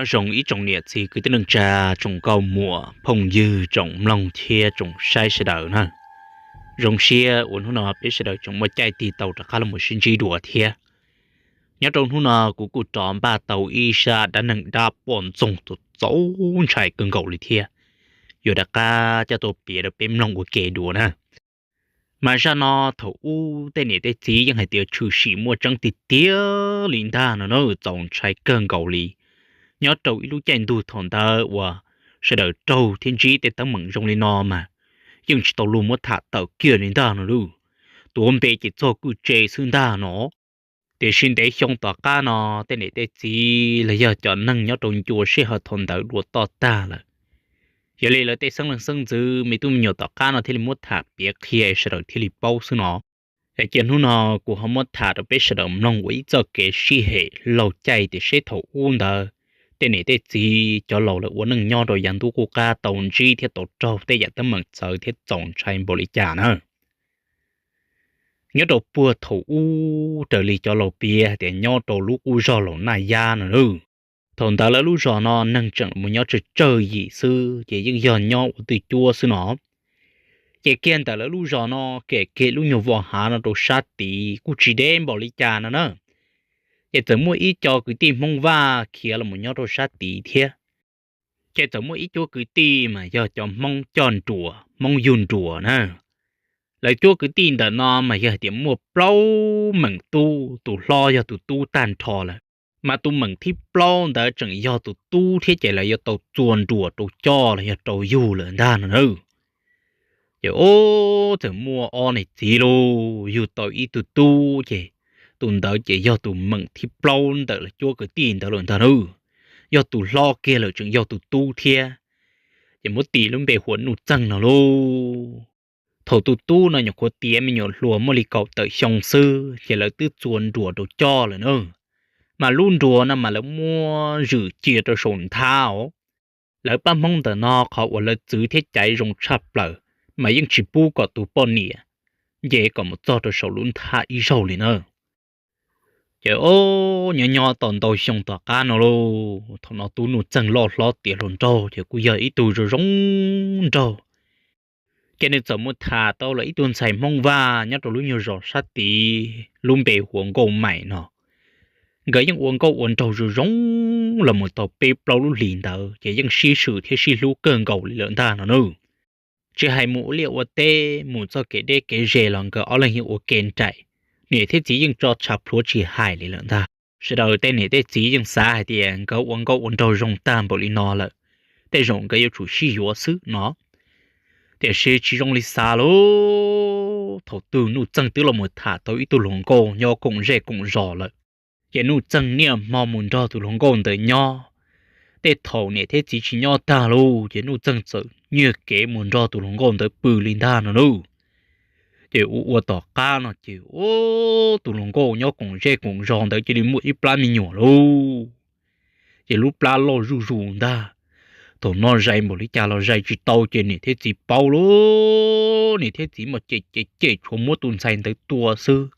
Nyob zoo ib tsoom niam txiv kwv tij neej tsa, tsoom nkauj muam phooj ywg, tsoom mloog thiab tsoom saib sawv daws na. Zoo siab uas hnub no peb sawv daws tseem muaj caij tig tau rov qab los sib ntsib dua thiab. Nyob rau hnub no kuv kuj rov npaj tau ib zaj dab neeg dab poj ntxoog txaus ntshai kawg nkaus li thiab, yuav rov qab coj tuaj piav rau peb mloog ua ke dua na. Mas zaj no thaum ub tej niam tej txiv yeej hais tias tshwm sim muaj tseeb tiag tiag li ntag no na, txaus ntshai kawg nkaus li. Nyob rau ib lub caij ntuj thaum ntawd uas sawv daws raug thiab ntsib tej teeb meem zoo li no mas yeej tsis tau luag muab tham tawm kiag li ntag no lauj. Tuav npe ces txog kwj tse xwb ntag no. Tiam sis ntev xyoo tom qab no tej niam tej txiv los yog cov neeg nyob rau ncua sij hawm thaum ntawd dua toj tag lawm. Yog li lawv tej xeeb leej xeeb ntxwv me tub me nyuam tom qab no thiaj li muab tham piav qhia sawv daws thiaj li paub xwb no. Es cia hnub no kuv ho muab tham rau peb sawv daws mloog ua ib txoj kev sib hem laug caij tias seb thaum ub ntawd tej niam tej txiv cov laus lawv ua neej nyob rau yav ntuj qub qab tau ntsib thiab tau raug tej yam teeb meem txawv thiab txaus ntshai npaum li cas na. Nyob rau puag thaum ub raws li cov laus piav tias nyob rau lub qub zog Laus Naj Yab no lauj. Thaum ntawd lawv lub zos no neeg tseem mus nyob tsawg tsawg yim xwb ces yeej yog nyob ua twj cuab xwb no. Ces kiag ntawm lawv lub zos no kem kiag lub nyuag vaj hav no rau sab tid kuj tsis deb npaum li cas no na. Ces txawm muaj ib co kwv tij Hmoob Vaj khiav los nyob rau sab tid thiab. Ces txawm muaj ib cuab kwv tij mas yog cov Hmoob coj nruas, Hmoob yug nruas na. Lawv cuab kwv tij ntawm no mas yog hais tias muaj plaub meem tub, tus hlob yog tus tub tag nrho lawm, mas tus meem thib plaub ntawd tseem yog tus tub thiab ces lawv yuav tau txua nruas rau coj los yog rau yug lawm ntag no na. Ces ub txawm muaj ob niam txiv lauj, yug tau ib tug tub ces tus ntawd ces yog tus meem thib plaub ntawm lawv cuab kwv tij ntawd lawm ntag na. Yog tus hlob kiag lawm tseem yog tus tub thiab, ces muab tis lub npe hu ua Nuj Txeeg no lauj. Thaum tus tub no nyuam qhuav tiav me nyuam hluas muaj li kaum tawm xyoo xwb ces lawv twb txua nruas rau coj lawm na. Mas lub nruas no mas lawv muab zwm cia rau saum nthab os. Lawv pab Hmoob ntawm no qhov uas lawv txwv thiab caiv zoo tshaj plaws mas yeej tsis pub kom tus poj niam nce kom mus txog rau saum lub nthab ib zaug li na. Ces ub nyob nyob tau ntau xyoo tom qab no lauj, thaum no tub Nuj Txeeg loj hlob tiav hluas nraug ces kuj yog ib tug zoo zoo nraug. Ces nws txawm mus tham tau los ib tug ntxhais Hmoob Vaj nyob rau lub nyuag zos sab tid lub npe hu ua Nkauj Maim no. Nkawd yeej ua nkauj ua nraug zoo zoo los mus tau peb plaub lub hlis ntawd ces yeej sib swm thiab sib hlub kawg nkaus li lawm ntag no na. Tsis hais mus ua liaj ua teb mus txoj kev deb kev ze los nkawd ob leeg yeej ua ke nraim, niam thiab txiv yeej tso tshav plhuav tsis hais li lawm ntag. Sawv daws tej niam tej txiv yeej xav hais tias nkawd ua nkauj ua nraug zoo tag npaum li no lawm, tej zaum nkawd yuav tsum sib yuav xwb no. Tiam sis tsis zoo li xav lauj, thaum twg Nuj Txeeg twb los mus tham tau ib tug hluas nkauj nyob koom zej koom zos lawm. Ces Nuj Txeeg niaj hmo mus nrog tus hluas nkauj ntawd nyob. Tej thaum niam thiab txiv tsis nyob tag lauj, ces Nuj Txeeg txawm nyiag kev mus nrog tus hluas nkauj ntawd pw li ntag no lauj. Ces ua ua tom qab no ces ub tus hluas nkauj nyob koom zej koom zos ntawd cia li muaj ib plab me nyuam lauj. Ces lub plab loj zuj zus ntag. Thaum no zais npaum li cas los zais tsis tau ces niam thiab txiv paub lauj, niam thiab txiv mas cem cem cem tshuav muab tus ntxhais ntawd tua xwb.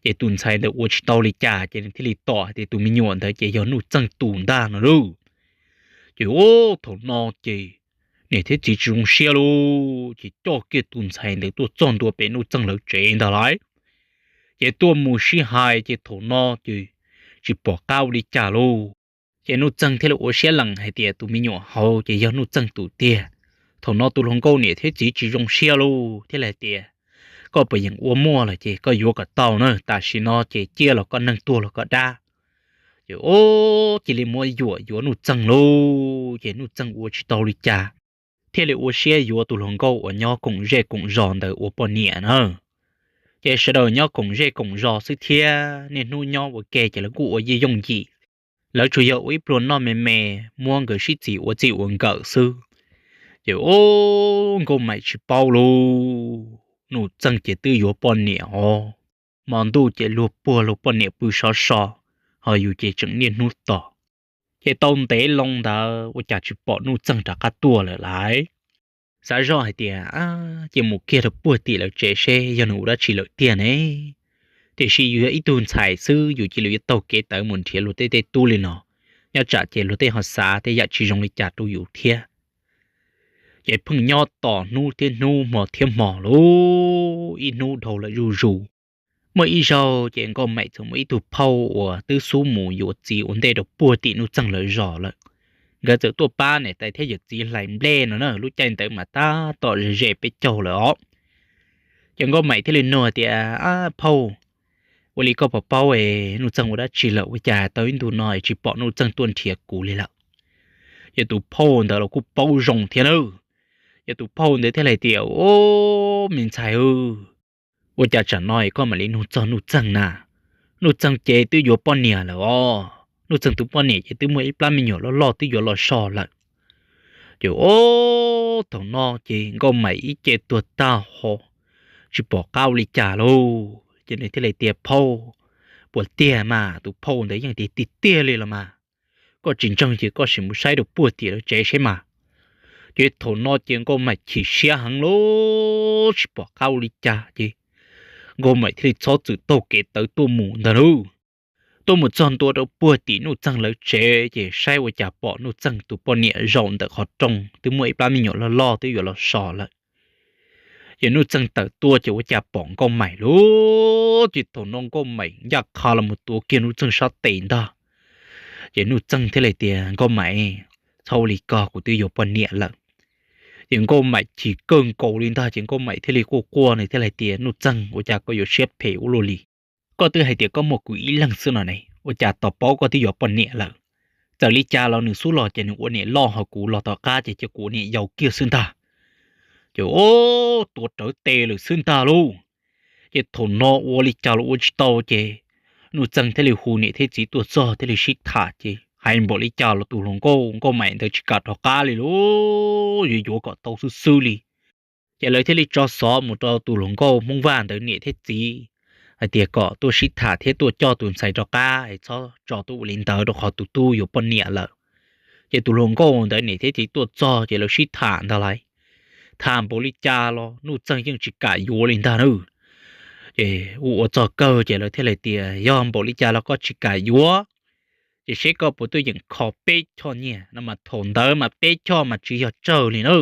Ces tus ntxhais ntawd ua tsis tau li cas ces nws thiaj li tom hais tias tus me nyuam ntawd ces yog Nuj Txeeg tus ntag no lauj. Ces ub thaum no ces niam thiab txiv tsis zoo siab lauj, ces coj kiag tus ntxhais ntawd tuaj txog ntua pem Nuj Txeeg lawv tsev ntag lauj. Ces tuaj mus sib hais ces thaum no ces tsis pom qab ua li cas lauj. Ces Nuj Txeeg thiaj li ua siab lees hais tias tus me nyuam hauv ces yog Nuj Txeeg tus tiag. Thaum no tus hluas nkauj niam thiab txiv tsis zoo siab lauj thiaj li hais tias, koj puas yeem ua muaj lawm ces koj yuav kom tau na, tam sim no ces ciaj los koj neeg, tuag los koj dab. Ces ub cia li muab yuam yuav Nuj Txeeg lauj, ces Nuj Txeeg ua tsis tau li cas, thiaj li ua siab yuav tus hluas nkauj uas nyob koom zej koom zos ntawd ua poj niam na. Ces sawv daws nyob koom zej koom zos xwb thiab niaj hnub nyob ua ke ces lawv kuj ua yeej yooj yim. Lawv tsuas yog ua ib pluag noj me me, muab nkawd sib txis ua txij ua nkawm xwb. Ces ub Nkauj Maim tsis paub lauj, Nuj Txeeg ces twb yuav poj niam os. Hmo ntuj ces luag puag luag poj niam pw sov so, ho yus ces tseem niaj hnub tos. Ces tau ntev loo ntawd ua cas tsis pom Nuj Txeeg rov qab tuaj lawm lauj. Xav zoj hais tias, ces mus kiag rau puag tim lawv tsev seb yog nws ua dab tsi lawm tiag ne. Tiam sis yus yog ib tug ntxhais xwb yus cia li yuav taug kev tawv mus nrhiav luag tej tej tub li no, nyob tsam ces luag tej ho xav tej yam tsis zoo li cas rau yus thiab. Ces pheej nyob tos hnub thiab hnub hmo thiab hmo lauj, ib hnub dhau lawm zuj zus. Muaj ib zaug ces Nkauj Maim txawm muaj ib tug phauj uas twb xub mus yuav txiv ua ntej rau puag tim Nuj Txeeg lawv zos lawm. Nkawd txawm tuaj pab niam tais thiab yawm txiv hlais nplej no na, lub caij ntawd mas tab tom ze ze peb caug lawm os. Ces Nkauj Maim thiaj li nug tias, Ab phauj, ua li koj puas paub es Nuj Txeeg ua dab tsi lawm, ua cas tau ib ntu no es tsis pom Nuj Txeeg tuaj nrhiav kuv li lawm? Ces tus phauj ntawd los kuj paub zoo thiab na. Ces tus phauj ntawd thiaj li hais tias, Au, me ntxhais, ua cas tsam no es koj mam li nug txog Nuj Txeeg na? Nuj Txeeg ces twb yuav poj niam lawm os, Nuj Txeeg tus poj niam ces twb muaj ib plab me nyuam loj loj twb yuav los so lawm. Ces au, thaum no ces Nkauj Maim ib ce tuag tag ho tsis pom qab ua li cas lauj. Ces nws thiaj li tias, Phauj, puas tiag mas? Tus phauj ntawd yeej tias, Tiag tiag li los mas, koj tsis ntseeg ces koj sim mus saib rau puag tim lawv tsev seb mas. Ces thaum no ces Nkauj Maim chim siab heev lauj, tsis pom qab ua li cas ces Nkauj Maim thiaj li txhob txwm taug kev tawv tuaj mus ntag lauj. Tuaj mus txog ntua rau puag tim Nuj Txeeg lawv tsev ces saib ua cas pom Nuj Txeeg tus poj niam zaum ntawm qhov rooj twb muaj ib plab me nyuam loj loj twb yuav los so lawm. Ces Nuj Txeeg tawm tuaj ces ua cas pom Nkauj Maim lauj. Ces thaum no Nkauj Maim ncaj qha los mus tuav kiag Nuj Txeeg sab tes ntag. Ces Nuj Txeeg thiaj li tias, Nkauj Maim, txhob ua li ko, kuv twb yuav poj niam lawm. Ces Nkauj Maim chim kawg nkaus li ntag, ces Nkauj Maim thiaj li quaj quaj, nws thiaj li hais tias, Nuj Txeeg, ua cas koj yuav siab phem ua luaj li? Koj twb hais tias koj muaj kuv ib leeg xwb no ne, ua cas tos paub koj twb yuav poj niam lawm? Txawm li cas los nws xub los ces nws ua niam loj, ho kuv los tom qab ces cia kuv ua niam yau kiag xwb ntag. Ces tuav rawv tes lawm xwb ntag lauj. Ces thaum no ua li cas los ua tsis tau ces Nuj Txeeg thiaj li hu niam thiab txiv tuaj txog thiaj li sib tham ces hais npaum li cas los tus hluas nkauj Nkauj Maim ntawd tsis kam rov qab li lauj, yuav yuav kom tau xwb xwb li. Ces lawv thiaj li tso xov mus rau tus hluas nkauj Hmoob Vaj ntawd niam thiab txiv hais tias kom tuaj sib tham thiab tuaj coj tus ntxhais rov qab es txhob tso tuaj ua li ntawd rau qhov tus tub yuav poj niam lawm. Ces tus hluas nkauj ntawd niam thiab txiv tuaj txog ces lawv sib tham ntag lauj. Tham npaum li cas los Nuj Txeeg yeej tsis kam yuav li ntag na. Ces ua ua txog kawg ces lawv thiaj li tias, Yog npaum li cas los koj tsis kam yuav, ces seb koj puas tuaj yeem kho peb choj nyiaj no mas. Thaum ntawd mas peb choj mas tsis yog tsawg li na.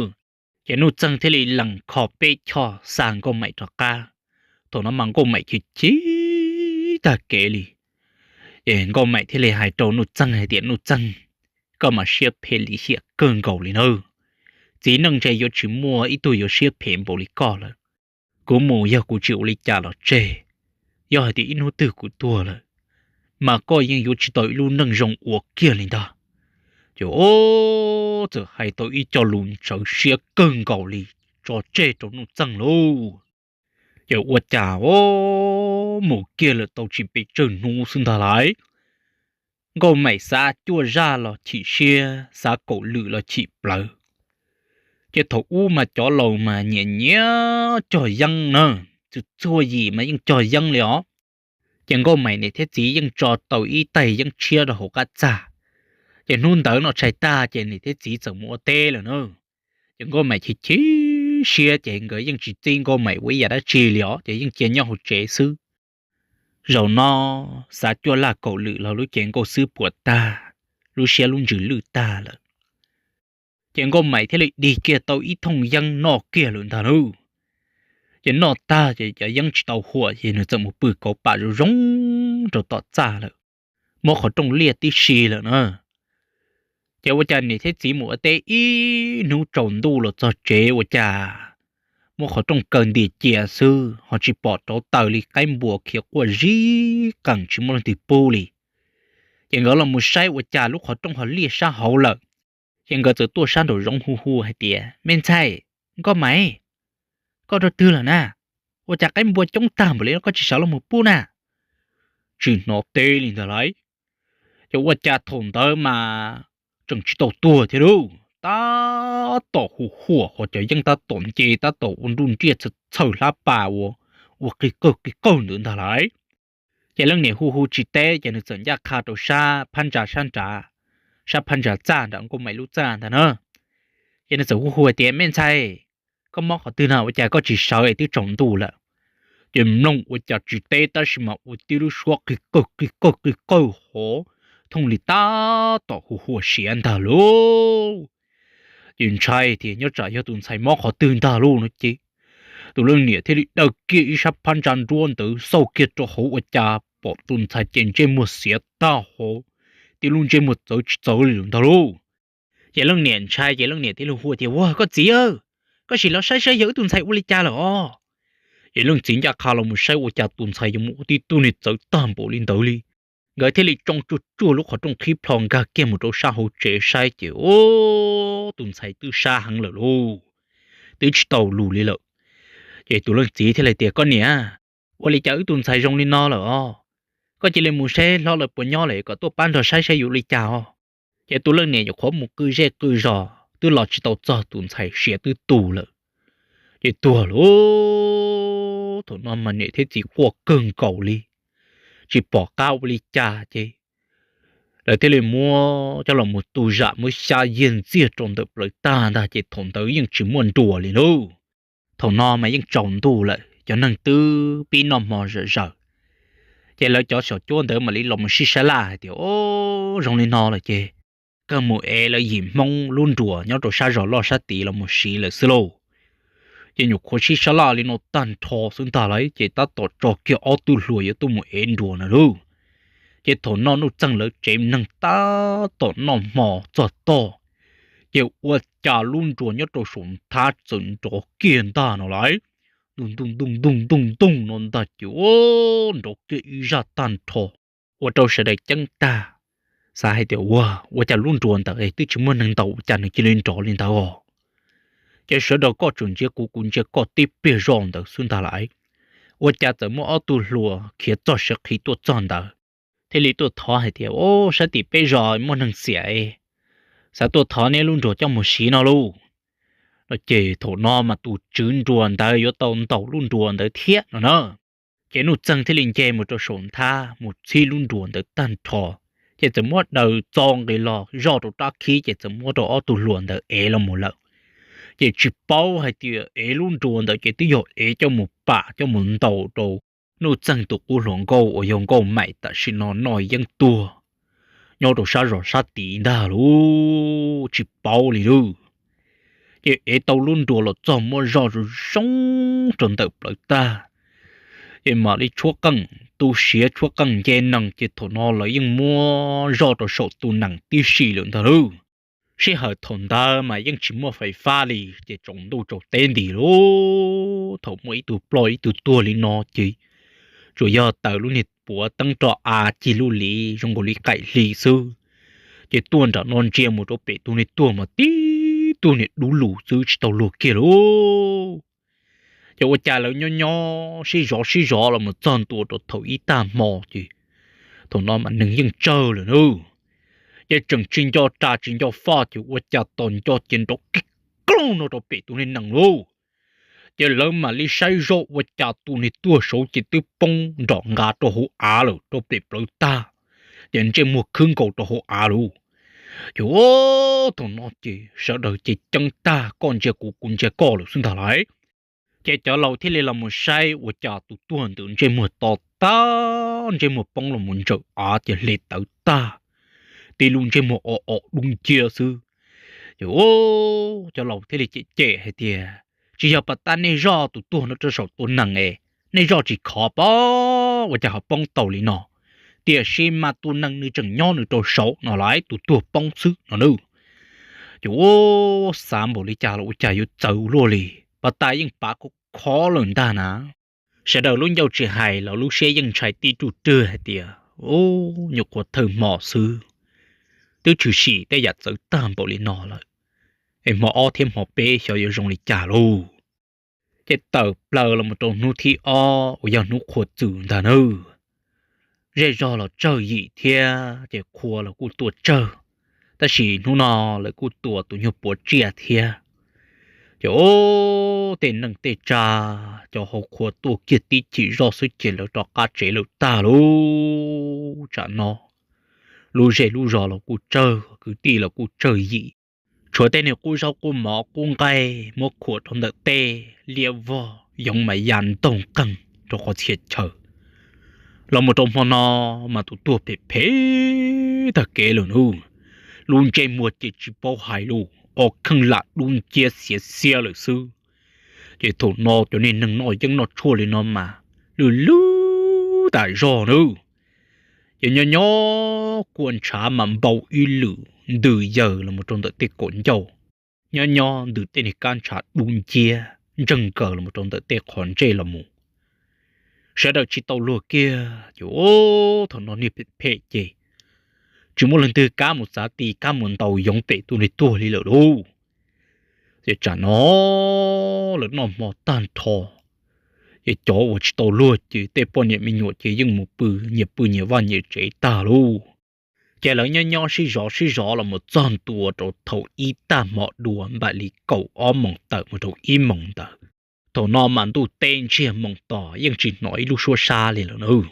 Ces Nuj Txeeg thiaj li lees kho peb choj xa Nkauj Maim rov qab. Thaum no mas Nkauj Maim chim chim tag kev li. Ces Nkauj Maim thiaj li hais rau Nuj Txeeg hais tias, Nuj Txeeg, koj mas siab phem lim hiam kawg nkaus li na. Txiv neej ntshe yuav tsis muaj ib tug yuav siab phem npaum li koj lawm. Kuv mus yog kuv tsis ua li cas los tseg, yog hais tias ib hnub twg kuv tuag lawm, mas koj yeej yuav tsis tau ib lub neej zoo ua kiag li ntag. Ces o, txawm hais tau ib co lus ntsawv siab kawg nkaus li tso tseg rau Nuj Txeeg lauj. Ces ua cas o, mus kiag lawm tau tsis pes tsawg hnub xwb ntag lauj, Nkauj Maim xav cuaj zaj los chim siab, xav kaum lwm los chim plawv. Ces thaum ub mas cov laus mas nyiam nyiam cog yeeb na, txhua txhua yim mas yeej cog yeeb li os. Ces Nkauj Maim niam thiab txiv yeej tso tau ib tais yeeb tshiab rau hauv qab txaj. Ces hnub ntawd noj tshais tag ces niam thiab txiv txawm mus ua teb lawm na. Ces Nkauj Maim chim chim siab ces nkawd yeej tsis txib Nkauj Maim ua ib yam dab tsi li os, ces yeej cia nyob hauv tsev xwb. Zaum no xav cuaj laj kaum lwm los lub cev nkauj xwb puas tag, lub siab lub ntsws lwj tag lawm. Ces Nkauj Maim thiaj li dig kiag tau ib thooj yeeb noj kiag lawm ntag lauj. Ces noj tag ces cov yeeb tsis tau huam ces nws txawm mus pw kauv pam zoo zoo rau tom txaj lawm, muab qhov rooj liaj tib si lawm na. Ces ua cas niam thiab txiv mus ua teb ib hnub tsaus ntuj los txog tsev ua cas muab qhov rooj kaw ntiag cia xwb ho tsis pom rauv taws li, qaib npua khiav quaj zib qees tsis muaj leej twg pub li. Ces nkawd los mus saib ua cas lub qhov rooj ho liaj sab hauv lawm. Ces nkawd txawm tuaj sab nraum zoov hu hu hais tias, Me ntxhais, Nkauj Maim, koj rau twg lawm na? Ua cas qaib npua coob tag npaum li no koj tsis sawv los mus pub na? Tsis hnov teb li ntag lauj. Ces ua cas thaum ntawd mas tseem tsis tau tuag thiab lauj, tab tom hu huam ho cov yeeb tab tom nce tab tom ua nruj nriaj txhawj hlab pas ua, ua qig qawg qig qawg ntawd ntag lauj. Ces leej niam hu hu tsis teb ces nws txawm ncaj qha rau sab phab ntsa sab nrad, sab phab ntsa txaj nram Nkauj Maim lub txaj ntag na. Ces nws txawm hu hu hais tias, Me ntxhais, koj mob qhov twg no ua cas koj tsis sawv es twb tsaus ntuj lawm? Ces mloog ua cas tsis teb tab sis mas ua tib lub suab qig qawg qig qawg qig qawg hov, thooj li tab tom hu hua siav ntag lauj. Ces ntshai tias nyob tsam yog tus ntxhais mob qhov twg ntag lauj no ces tus leej niam thiaj li daws kiag ib sab phab ntsa nruab ntawd xauj kiag rau hauv ua cas pom tus ntxhais ces ntsej muag xiav tag hauv, tib lub ntsej muag txawv tsis txawv li lawm ntag lauj. Ces leej niam ntshai ces leej niam thiaj li hu tias, Ua koj txiv, koj sim los saib saib yog wb tus ntxhais ua li cas lawm os. Ces leej txiv ncaj qha los mus saib ua cas tus ntxhais yuav mus ua tib tug niag txawv tag npaum li ntawd li. Nkawd thiaj li tsoo tsuag tsuag lub qhov rooj qhib plho nkag kiag mus rau sab hauv tsev saib ces, o, tus ntxhais twb sab heev lawm lauj, twb tsis tau lus li lawm. Ces tus leej txiv thiaj li tias, Koj niam, ua li cas wb tus ntxhais zoo li no lawm os? Koj cia li mus saib hlob lawv puas nyob lawm kom tuaj pab nrog saib saib yuav ua li cas os. Ces tus leej niam nyuam qhuav mus qw zej qw zos twb los tsis tau txog tus ntxhais siav twb tu lawm. Ces tuag lauj. Thaum no mas niam thiab txiv quaj kawg nkaus li, tsis pom qab ua li cas ces lawv thiaj li muab coj los mus tu zam muab xyab yiag ntxiag rau ntawm plawv tag ntag ces thaum ntawd yeej tsis muaj nruas li lauj. Thaum no mas yeej tsaus ntuj lawm cov neeg twb pib noj hmo zom zaws. Ces lawv cov xyom cuab ntawd mam li los mus sib sab laj hais tias, O, zoo li no lawm ces kawg mus ev lawv yim Hmoob lub nruas nyob rau sab zos loj sab tid los mus siv lawm xwb lauj. Ces nyuam qhuav sib sab laj li no tag nrho xwb ntag lauj ces tab tom tso kiag ob tug hluas yuav tuaj mus ev nruas na lauj. Ces thaum no Nuj Txeeg lawv tsev neeg tab tom noj hmo txog tog, ces ua cas lub nruas nyob rau saum nthab txawm nrov kiag ntag no lauj. Ntuj ntuj ntuj ntuj ntuj ntuj no ntag ces nrov kiag ib zaj tag nrho, ua rau sawv daws ceeb tag, xav hais tias, Ua, ua cas lub nruas ntawd twb tsis muaj neeg ntaus ua cas nws cia li nrov li ntawd os? Ces sawv daws koj tseem ntsia kuv kuv ntsia koj tib pliag zoj ntawd xwb ntag lauj. Ua cas txawm muaj ob tug hluas khiav txog siav qhi tuaj txog ntawd, thiaj li tuaj thov hais tias, O, sab tim peb zos muaj neeg xiam, xav tuaj thov neb lub nruas coj mus siv no lauj. No ces thaum no mas tus tswv nruas ntawd yuav tau ntaus lub nruas ntawd thiab no na. Ces Nuj Txeeg thiaj li nce mus rau saum nthab mus txhib lub nruas ntawd tag nrho, ces txawm muab daws txo nqis los zoj rau rab khib ces txawm muab rau ob tug hluas ntawd ev los mus lawm. Ces tsis paub hais tias ev lub nruas ntawd ces twb yog ev coj mus pam coj mus ntaus rau Nuj Txeeg tus qub hluas nkauj uas yog Nkauj Maim tam sim no noj yeeb tuag nyob rau sab zos sab tid ntag lauj, tsis paub li lauj. Ces ev tau lub nruas los txog muab zoj zoo zoo rau ntawm plawv tag, ces mam li tshuab qeej tu siav tshuab qeej nce nees ces thaum no lawv yeej muab zoj rau saum tus nees tib si lawm ntag lauj. Sij hawm thaum ntawd mas yeej tsis muaj fais fab li ces tsaus ntuj tsaus teb nti lauj. Thaum muaj ib tug ploj ib tug tuag li no ces tsuas yog taws lub niag puav teeb roj av cig lub liv zoo nkaus li qaim hli xwb, ces tuaj nram no ntsia mus rau pem tus niag tuag mas tib tug niag dub lug xwb tsis tau luag kiag lauj. Ces ua cas lawv nyob nyob sib zov sib zov los mus txog ntua rau thaum ib tag hmo ces thaum no mas neeg yeej tsawg lawm na. Ces tseem tsis nco ras tsis nco faj ces ua cas tos nco ces nrov kig kloog no rau pem tus niag nees lauj. Ces lawv mam li saib zoj ua cas tus niag tuag saud ces twb poob nrom nqa rau hauv av lawm rau pem plawv tag, ces ntsej muag khwb nkaus rau hauv av lauj. Ces thaum no ces sawv daws ces ceeb tag koj ntsia kuv kuv ntsia koj lawm xwb ntag lauj. Ces cov laus thiaj li los mus saib ua cas tus tuag ntawd ntsej muag to tag, ntsej muag poob los mus ntsawm av ces hle tawv tag, tib lub ntsej muag o o dub nciab xwb. Ces cov laus thiaj li cem cem hais tias, Tsis yog pas tab nej zoj tus tuag no rau saum tus nees es nej zoj tsis khov pob ua cas ho poob tau li no, tiam sis mas tus nees nws tseem nyob nws rau saud no lauj, tus tuag poob xwb no na. Ces xav npaum li cas los ua cas yuav txawv luaj li, pas tas yeej pav khov khov lawm ntag na. Sawv daws lub ncauj tsis hais los lub siab yeej ntshai tib ruj rwg hais tias, Ub, nyuam qhuav thawj hmo xwb twb tshwm sim tej yam txawv tag npaum li no lawm, es hmo ob thiab hmo peb xyov yuav zoo li cas lauj. Ces tawm plaws los mus rau hnub thib ob uas yog hnub qhua txws ntag nawb. Zej zog los tsawg yim thiab ces qhua los kuj tuaj tsawg, tab sis hnub no lawv kuj tua tus nyuag puav tsiaj thiab. Ces tej neej tej tsa, cov hauv qhua tuaj kiag tib chim zoj xwb ces lawv rov qab tsev lawm tag lauj. Tsam no lub zej lub zos los kuj tsawg, kwv tij los kuj tsawg yim, tshuav tej niag qub zaub qub mov qub nqaij muab khuam rau ntawm tej liab vog yoov mas ya ntoog qeeg rau qhov txhia chaw. Los mus rau hmo no mas tus tuag phem phem tag kev lawm nawb. Lub ntsej muag ces tsis paub hais lus, ob kheej lam dub nciab xiav xiab lawm xwb. Ces thaum no cov niag neeg noj yeeb noj tshuaj li no mas lwj lwj tas zog nawb. Ces nyob nyob kua ntshav mas npau ib lwm ntws yaws los rau ntawm tej kaum ncauj, nyob nyob ntws tej niag kab ntshav dub nciab ntseeg nkaws los rau ntawm tej qhov ntsej los mus. Sawv daws tsis tau luag kiag ces thaum no niag phem ces tsis muaj leej twg kab mus xav ti kab mus ntaus yoov pem tus niag tuag li lawm lauj. Ces tsam no lawv noj hmo tag nrho, ces cov uas tsis tau luag ces tej poj niam me nyuam ces yeej mus pw nyias pw nyias vaj nyias tsev tag lauj. Ces lawv nyob nyob sib zov sib zov los mus txog ntua rau thaum ib tag hmo dua npaum li kaum ob moos tawm mus rau ib moos ntawd. Thaum no mas ntuj teb ntsiag moos tos yeej tsis hnov ib lub suab sab li lawm nawb.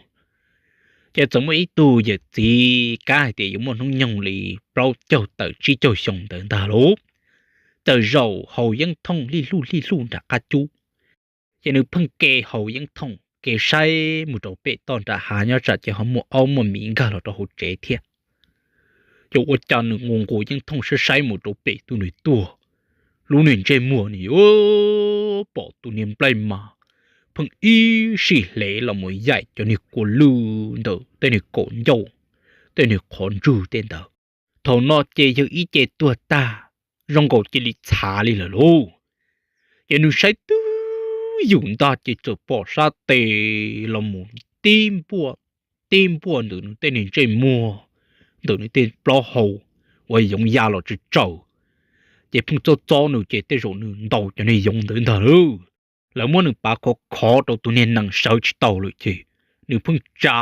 Ces txawm muaj ib tug yawm txiv kab hais tias yuav muaj hnub nyoog li plaub caug tawm tsib caug xyoo ntawd ntag lauj, txawm zaum haus yeeb thooj lij hluj lij hluj nram qab cub. Ces nws pheej ke haus yeeb thooj ke saib mus rau pem toj nram hav nyob tsam ces ho muaj aub muaj miv nkag los rau hauv tsev thiab. Ces ua cas nws nqus nqus yeeb thooj saib saib mus rau pem tus niag tuag, lub niag ntsej muag nws yuav pom tus niag nplaig mas pheej ib sij hle los mus yaim cov niag kua lwj ntawm tej niag kaum ncauj, tej niag qhov ntswg tej ntawd. Thaum no ces yawg ib ce tuag tag, zoo nkaus cia li txhav li lawm lauj. Ces nws saib twb yus ntag ces txawm pom sab tes los mus tib npuaj, tib npuaj ntawm nws tej niag ntsej muag, ntawm nws tej plaub hau uas yoov ya los tsawv tsawv. Ces pheej txob txob nws ces tej zaum nws ntaus cov niag yoov ntawd ntag lauj. Lawv muab nws pav khov khov rau tus niag nees sawv tsis tau lawm ces nws pheej tsa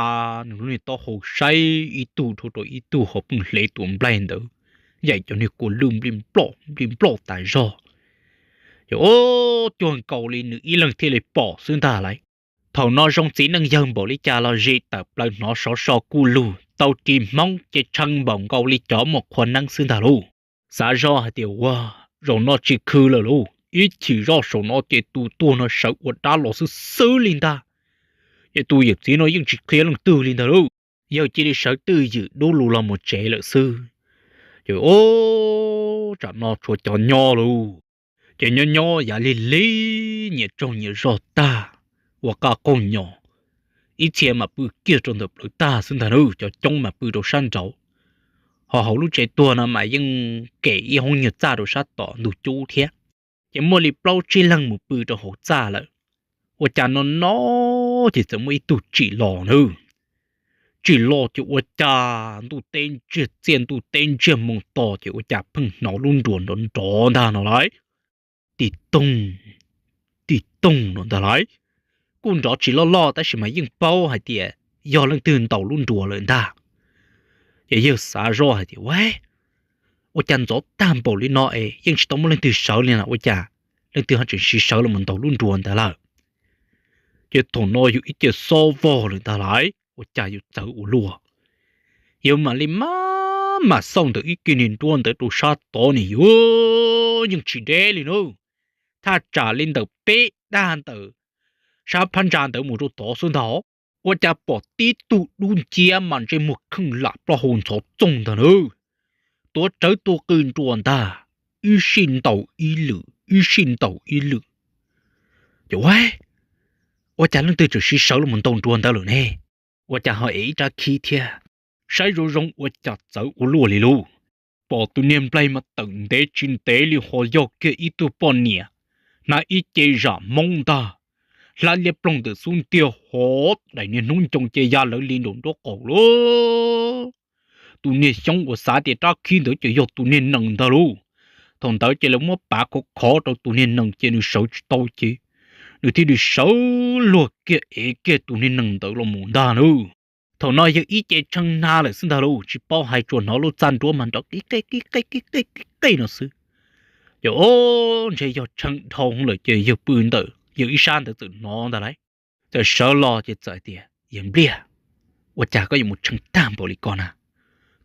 nws lub niag taub hau saib ib tug dhau rau ib tug ho pheej hle tus nplaig ntawd yaim cov niag kua lwj nplij nploj nplij nploj tas zog. Ces o, cuag nkaus li nws ib leeg thiaj li pom xwb ntag lauj. Thaum no zoo txiv neej yawg npaum li cas los zis tawm plaws hnov sov so kuj lug tau ris hmoob ces tshee npaum nkaus li cov muaj qhua neeb xwb ntag lauj. Xav zoj hais tias ua, zaum no tsis khw lawm lauj, ib chim zoj saum no ces tus tuag no sawv ua dab los xwb xwb li ntag. Ces tus yawm txiv no yeej tsis qhia leej twg li ntag lauj, yawg cia li sawv twj ywm dub lug los mus tsev lawm xwb. Ces o, tsam no tshuav cov nyob lauj. Ces nyob nyob yav lig lig nyias tsaug nyias zog tag, ua qaj qaug nyos, ib txhia mas pw kiag rau ntawm plawv tag xwb ntag na, cov coob mas pw rau sab nraud. Ho hauv lub tsev tuag no mas yeej kem ib hoob nyuag txaj rau sab tom ntug cub thiab. Ces muaj li plaub tsib leeg mus pw rau hauv txaj lawm. Ua cas no no ces txawm muaj ib tug tsim los na. Tsim los ces ua cas ntuj teb ntsiag txiaj ntuj teb ntsiag moos tos ces ua cas pheej hnov lub nruas nrov nrov ntag no lauj. Tim toog, tim toog no ntag lauj. Kuj nrov tsis loj loj tab sis mas yeej paub hais tias yog leej twg ntaus lub nruas lawm ntag. Ces yawg xav zoj hais tias ua, ua cas ntxov tag npaum li no es yeej tsis tau muaj leej twg sawv li na, ua cas leej twg ho tseem siv sawv los mus ntaus lub nruas ntawd lawm. Ces thaum no yus ib ce xob vog lawm ntag lauj, ua cas yus txawv ua luaj. Yus mam li maj mam xauj ntawm ib kig niag nruab ntawd rau sab tod ne yus yeej tsis deb li na. Thaj tsam li ntawm peb dag ntawm sab phab ntsa ntawd mus rau tod xwb ntag. Ua cas pom tib tug dub nciab mas ntsej muag kheej lam plaub hau ntxhov txoog ntag na. Tuav rawv tus qws nruas ntag, ib sij ntaus ib lwm ib sij ntaus ib lwm. Ces ua, ua cas leej twg tseem siv sawv los mus ntaus nruas ntawd lawm ne? Ua cas ho ev ib rab khib thiab? Saib zoo zoo ua cas txawv ua luaj li lauj. Pom tus niag nplaig mas tawm ntev tsis ntev li ho yog kiag ib tug poj niam, hnav ib ce zam Hmoob ntag, hlab liab ploog ntawm xub ntiag hov daim niag hnub ncoo ces ya lawv li nraum nraub qaum lauj. Tus niag xyoob uas xav tias rab khib ntawd ces yog tus niag nees ntag lauj. Thaum ntawd ces lawv muab pav khov khov rau tus niag nees ces nws sawv tsis tau ces nws thiaj li sawv luag kiag ev kiag tus niag nees ntawd los mus ntag na. Thaum no yawg ib ce tshee hna lawm xwb ntag lauj, tsis paub hais tsuas hnov lub txaj nruab mas nrov qi qe qi qe qi qe qi qe no xwb. Ces o, ntshe yog tshee dhau lawm ces yawg pw ntawm yawg ib sab ntawd txawm hnov ntag lauj. Txawm sawv los ces txawm tias, Yawg Npliaj, ua cas koj yuav mus tshee tag npaum li ko na?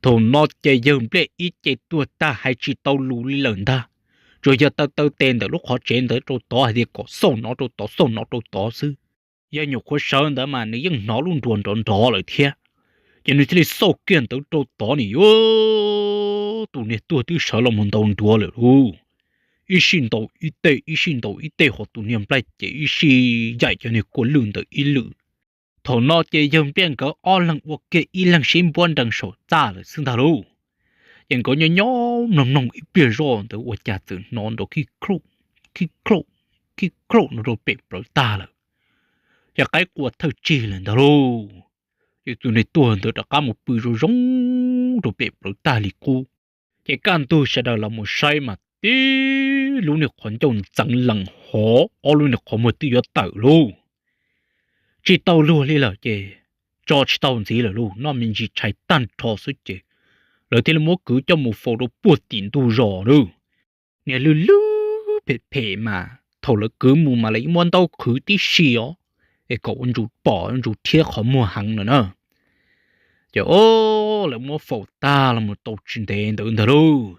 Thaum no ces yawg Npliaj ib ce tuag tag hais tsis tau lus li lawm ntag, tsuas yog taw taw tes ntawm lub qhov tsev ntawd rau tod hais tias kom xauj no rau tod xauj no rau tod xwb. Yawg nyuam qhuav sawv ntawd mas nws yeej hnov lub nruas nrov nrov lawm thiab. Ces nws thiaj li xauj kiag ntawd rau tod ni, yuav tus niag tuag twb sawv los mus ntaus nruav lawm lauj. Ib sij ntaus ib teg, ib sij ntaus ib teg, ho tus niag nplaig ces ib sij yaim cov niag kua lwj ntawd ib lwm. Thaum no ces yawg nplaj nkawd ob leeg ua kiag ib leeg sib npuab nrees saum txaj lawm xwb ntag lauj. Ces nkawd nyob nyob mloog mloog ib pliag zoj ntawd ua cas txawm hnov nrov khib khlauj, khib khlauj, khib khlauj no rau pem plawv tag lawm. Ces qaib qua thawj tsig lawm ntag lauj. Ces tus niag tuag ntawd rov qab mus pw zoo zoo rau pem plawv tag li qub. Ces kaj ntug sawv daws los mus saib mas tib lub niag qhov ncauj ntxeev lees hov, ob lub niag qhov muag twb yuav tawm lauj. Tsis tau luag li lawm ces tso tsis tau ntxiv lawm lauj, noj me ntsis tshais tag nrho xwb ces lawv thiaj li muab kwv coj mus faus rau puag tim ntug zos lauj. Niag lwj lwj phem phem mas thaum lawv kwv mus mas lawv yeej muab ntaub qhwv tib si os, es kom ua ntsus pom ua ntsus thiab qhov muag heev no na. Ces o, lawv muab faus tag los mus tau tsis ntev ntawd ntag lauj.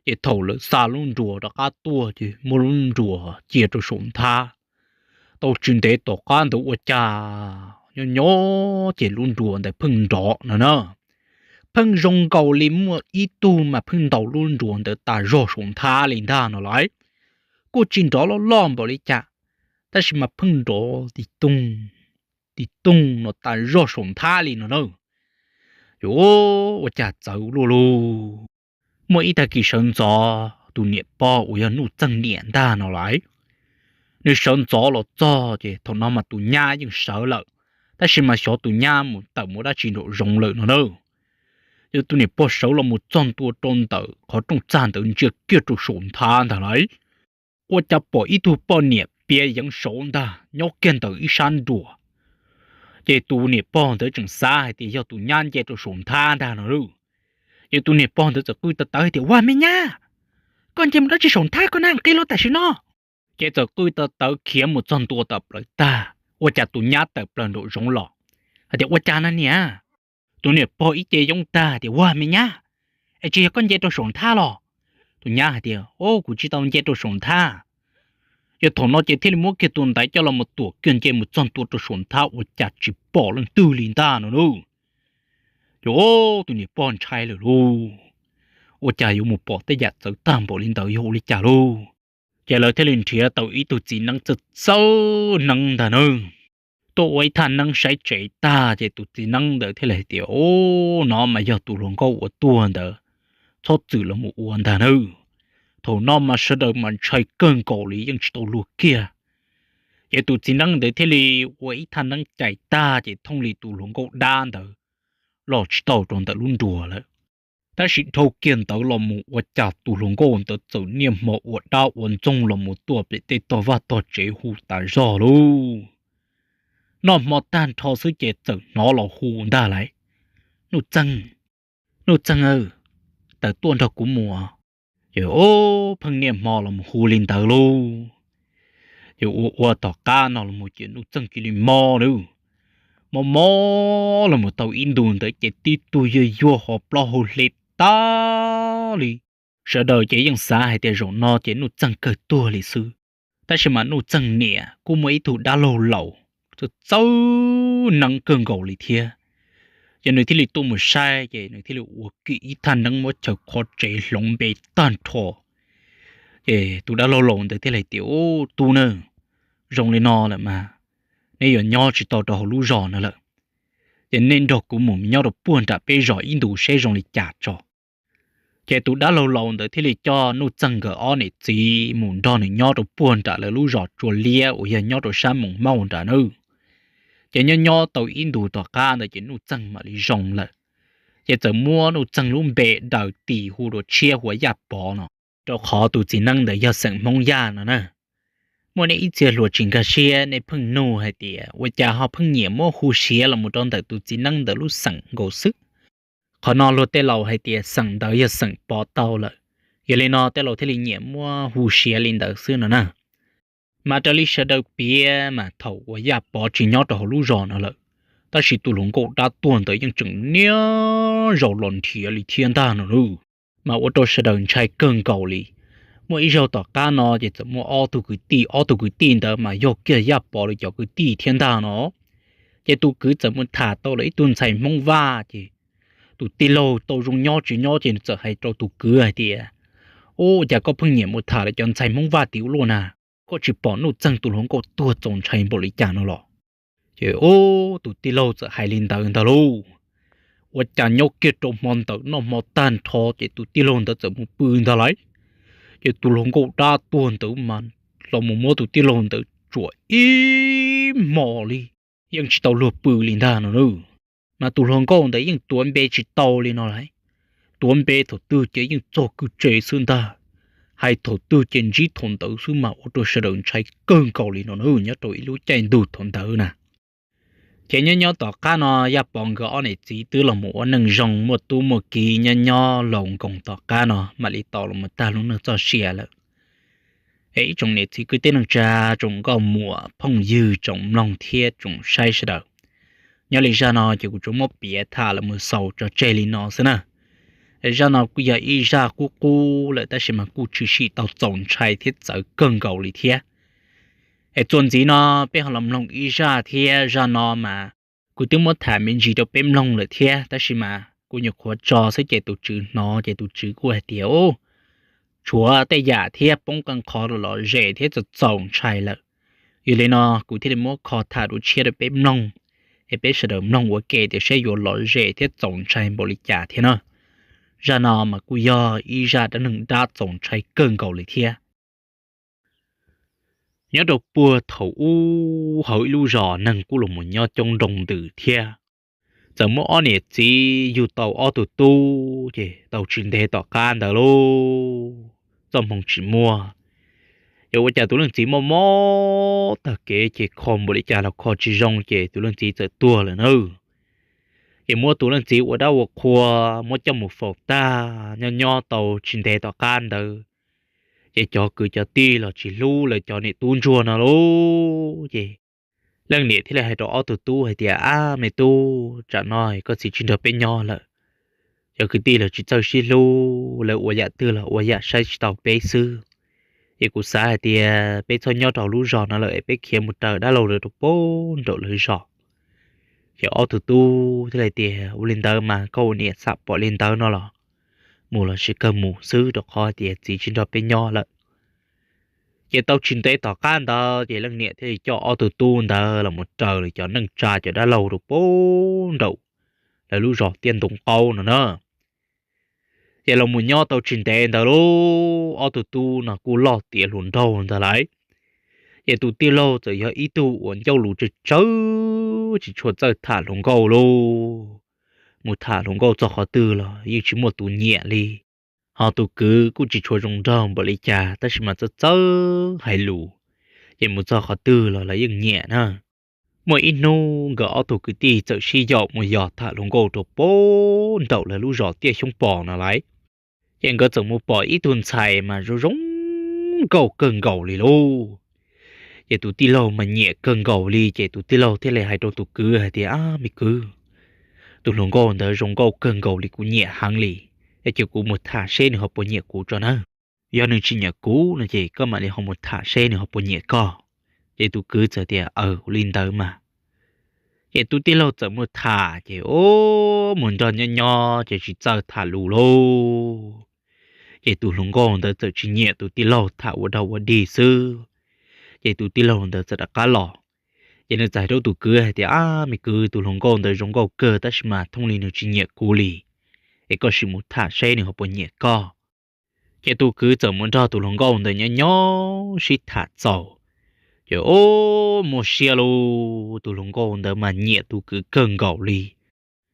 Ces thaum lawv xa lub nruas rov qab tuaj ces muab lub nruas cia rau saum nthab. Tau tsis ntev tom qab ntawd ua cas nyob nyob ces lub nruas ntawd pheej nrov no na. Pheej zoo nkaus li muaj ib tug mas pheej ntaus lub nruas ntawd tas zog saum nthab li ntag no lauj. Kuj tsis nrov loj loj npaum li cas, tab sis mas pheej nrov tis tooj, tis tooj no tas zog saum nthab li no na. Yuav ua cas txawv luaj lauj. Muaj ib tag kis sawv ntxov tus niam pog uas yog Nuj Txeeg niam ntag no lauj, nws sawv ntxov los txog ces thaum no mas tus nyab yeej sawv lawm, tab sis mas xyov tus nyab mus tawm mus dab tsi nraum zoov lawm no na. Ces tus niam pog sawv los mus txog ntua rau ntawm qhov rooj txag ntawd ntsia kiag rau saum nthab ntag lauj, ua cas pom ib tug poj niam piav yeev saud ntag nyob kiag ntawm ib sab nruas. Ces tus niam pog ntawd tseem xav hais tias yog tus nyab nce rau saum nthab ntag no lauj. Ces tus niam pog ntawd txawm qw tawv tawv hais tias, Ua me nyab, koj nce mus dab tsi saum nthab ko na, nqis los tam sim no. Ces txawm qw tawv tawv khiav mus txog ntua tom plawv tag, ua cas tus nyab tawm plaws nraum zoov los hais tias, Ua cas na niam? Tus niam pog ib ce yoob tag tias, Ua me nyab, es tsis yog koj nce rau saum nthab los? Tus nyab hais tias, O, kuv tsis tau nce rau saum nthab. Yog thaum no ces thiaj li muab kiag tus ntaiv coj los mus tuam kiag nce mus txog ntua rau saum nthab ua cas tsis pom leej twg li ntag no lauj. Ces tus niam pog ntshai lawm lauj, ua cas yuav mus pom tej yam txawv tag npaum li ntawd yog ua li cas lauj? Ces lawv thiaj li nrhiav tau ib tug txiv neeb txawj txawj neeb ntag na tuaj ua ib thaj neeb saib tsev tag ces tus txiv neeb ntawd thiaj li hais tias, O, no mas yog tus hluas nkauj uas tuag ntawd txhob txwm los mus ua ntag na. Thaum no mas sawv daws mas ntshai kawg nkaus li yeej tsis tau luag kiag. Ces tus txiv neeb ntawd thiaj li ua ib thaj neeb cais tag ces thooj li tus hluas nkauj dab ntawd los tsis tau rau ntawm lub nruas lawm. Tab sis dhau kiag ntawd los mus ua cas tus hluas nkauj ntawd txawm niaj hmo ua dab ua ntxoog los mus tuaj pem tej tog vaj tog tsev hu tas zog lauj. Noj hmo tag nrho xwb ces txawm hnov los hu ntag lauj, Nuj Txeeg, Nuj Txeeg aw, tawm tuaj nrog kuv mus. Ces o, pheej niaj hmo los mus hu li ntawd lauj. Ces ua ua tom qab no los mus ces Nuj Txeeg cia li mob lauj, mob mob los mus tau ib ntus ntawd ces tib tug yuag yuag ho plaub hau hle tag li. Sawv daws ces yeej xav hais tias zaum no ces Nuj Txeeg kawg tuag li xwb. Tab sis mas Nuj Txeeg niam kuj muaj ib tug dab laug laus txawj txawj neeb kawg nkaus li thiab. Ces nws thiaj li tuaj mus saib ces nws thiaj li ua kiag ib thaj neeb muab chaw qhov tsev hloov npe tag nrho. Ces tus dab laug laus ntawd thiaj li tias, Ub, tub na, zoo li no lawm mas nej yuav nyob tsis tau rau hauv lub zos no lawm. Ces nej nrog kuv mus nyob rau puag nram peb zos ib ntus seb zoo li cas tso. Ces tus dab laug laus ntawd thiaj li coj Nuj Txeeg nkawd ob niam txiv mus nrog nws nyob rau puag nram lawv lub zos Tsua Liab uas yog nyob rau sab Moos Mauj nrad nawb. Ces nyob nyob tau ib ntus tom qab ntawd ces Nuj Txeeg mam li zoo lawm. Ces txawm muab Nuj Txeeg lub npe daws tis hu rau tshiab hu ua Yaj Pov no, rau qhov tus txiv neeb ntawd yog xeem Hmoob Yaj no na. Muaj nej ib txhia hluas tsis nkag siab nej pheej nug hais tias ua cas ho pheej nyiam muab hu siav los mus rau ntawm tus txiv neeb ntawd lub xeem nkaus xwb. Qhov no luag tej laus hais tias xeem ntawd yog xeem Pov tau lawm, yog li no tej laus thiaj li nyiam muab hu siav li ntawd xwb no na. Mas raws li sawv daws piav mas thaum uas Yaj Pov tsis nyob rau hauv lub zos no lawm, tab sis tus hluas nkauj dab tuag ntawd yeej tseem niaj zaus los nrhiav li thiab ntag no lauj. Mas ua rau sawv daws ntshai kawg nkaus li. Muaj ib zaug tom qab no ces txawm muaj ob tug kwv tij, ob tug kwv tij ntawd mas yog kiag Yaj Pov li cov kwv tij thiab ntag no. Ces tus kwv txawm mus tham tau lawm ib tug ntxhais Hmoob Vaj ces tus tij laug tau zoo nyob tsis nyob ces nws txawm hais rau tus kwv hais tias, Ub, cas koj pheej nyiam mus tham lawv cov ntxhais Hmoob Vaj tim ub luaj na, koj tsis pom Nuj Txeeg tus hluas nkauj tuag txaus ntshai npaum li cas no los? Ces ub, tus tij laug txawm hais li ntawd ntag lauj. Ua cas nyob kiag rau hmo ntawd noj hmo tag nrho ces tus tij laug ntawd txawm mus pw ntag lauj. Ces tus hluas nkauj dab tuag ntawd mas los mus muab tus tij laug ntawd tsuam ib hmos li, yeej tsis tau luag pw li ntag no na. Mas tus hluas nkauj ntawd yeej tuav npe tsis tau li no lauj. Tuav npe thaum twg ces yeej txog kwj tse xwb ntag, hais thaum twg ces ntsib thaum ntawd xwb mas ua rau sawv daws ntshai kawg nkaus li no na nyob rau ib lub caij ntuj thaum ntawd na. Ces nyob nyob tom qab no Yaj Pov nkawd ob niam txiv twb los mus ua neej zoo muaj tub muaj ki nyob nyob laus nkoos tom qab no mam li tau los mus tag lub neej txoj sia lawm. Es ib tsoom niam txiv kwv tij neej tsa, tsoom nkauj muam phooj ywg, tsoom mloog thiab tsoom saib sawv daws, nyob li zaj no ces kuv tsuas muab piav tham los mus xaus tso tseg li no xwb na. Zaj no kuj yog ib zaj qub qub lawm tab sis mas kuj tshwm sim tau txaus ntshai thiab txawv kawg nkaus li thiab. Es txuas ntxiv no peb ho los mloog ib zaj thiab. Zaj no mas kuv twb muab tham me ntsis rau peb mloog lawm thiab tab sis mas kuv nyuam qhuav tso xwb ces tus tswv hnov ces tus tswv kuj hais tias, Ub, tshuav tej yam thiab poob qee qhov lom zem thiab txaus txaus ntshai lawm. Yog li no kuv thiaj li muab kho tham dua tshiab rau peb mloog, es peb sawv daws mloog ua ke tias saib yuav lom zem thiab txaus ntshai npaum li cas thiab na. Zaj no mas kuj yog ib zaj dab neeg dab txaus ntshai kawg nkaus li thiab. Nyob rau puag thaum ub hauv ib lub zos neeg kuj los mus nyob coob nroo ntws thiab. Txawm muaj ob niam txiv yug tau ob tug tub ces tau tsis ntev tom qab ntawd lauj, txoj hmoo tsis muaj. Ces ua cas tus leej txiv mob mob tag kev ces kho npaum li cas los kho tsis zoo ces tus leej txiv txawm tuag lawm na. Ces muab tus leej txiv ua dab ua qhua, muab coj mus faus tag, nyob nyob tau tsis ntev tom qab ntawd ces cov kwv cov tij los tsis hlub lawv cov niam tub ntsuag no lauj. Ces leej niam thiaj li hais rau ob tug tub hais tias, Ab me tub, tsam no koj txiv tsis nrog peb nyob lawm, cov kwv tij los tsis txawj sib hlub, lawv ua yam twg los ua yam saib tsis taus peb xwb. Ces kuv xav hais tias peb txhob nyob rau lub zos no lawm es peb khiav mus raws dab laug lawv rau puag nraum lawv zos. Ces ob tug tub thiaj li tias, Ua li ntawd mas koj ua niam xam pom li ntawd no los mus los sis kawg mus xwb, rau qhov tias txiv tsis nrog peb nyob lawm. Ces tau tsis ntev tom qab ntawd ces leej niam thiaj li coj ob tug tub ntawd los mus raws lawv cov neej tsa cov dab laug rau puag nraum lawv lub zos tiaj ntoo qaub no na. Ces los mus nyob tau tsis ntev ntawd lauj, ob tug tub no kuj loj tiav hluas nraug ntag lauj. Ces tus tij laug txawm yog ib tug uas ncauj lus tsawg tsawg tsis tshua txawj tham hluas nkauj lauj. Mus tham hluas nkauj txog qhov twg los yeej tsis muaj tus nyiam li. Ho tus kwv kuj tsis tshua zoo nraug npaum li cas tab sis mas txawj txawj hais lus, ces mus txog qhov twg los lawv yeej nyiam na. Muaj ib hnub nkawd ob tug kwv tij txawm sib yaum mus yos tham hluas nkauj rau puag nraum lawv lub zos tiaj xyoob pos no lauj. Ces nkawd txawm mus pom ib tug ntxhais mas zoo zoo nkauj kawg nkaus li lauj. Ces tus tij laug mas nyiam kawg nkaus li ces tus tij laug thiaj li hais rau tus kwv hais tias, Ab me kwv, tus hluas nkauj ntawd zoo nkauj kawg nkaus li, kuv nyiam heev li. Es cia kuv mus tham seb nws ho puas nyiam kuv tso na. Yog nws tsis nyiam kuv no ces koj mam li ho mus tham seb nws ho puas nyiam koj. Ces tus kwv txawm tias, Aws, ua li ntawd mas. Ces tus tij laug txawm mus tham ces mus nrog nyob nyob ces tsis txawj tham lus lauj. Ces tus hluas nkauj ntawd txawm tsis nyiam tus tij laug, tham ua dog ua dig xwb. Ces tus tij laug ntawd txawm rov qab los. Ces nws txawm hais rau tus kwv hais tias, Ab me kwv, tus hluas nkauj ntawd zoo nkauj kawg tab sis mas thooj li nws tsis nyiam kuv li. Es koj sim mus tham seb nws ho puas nyiam koj. Ces tus kwv txawm mus nrog tus hluas nkauj ntawd nyob nyob sib tham txaus. Ces ub, muaj siab lauj, tus hluas nkauj ntawd mas nyiam tus kwv kawg nkaus li.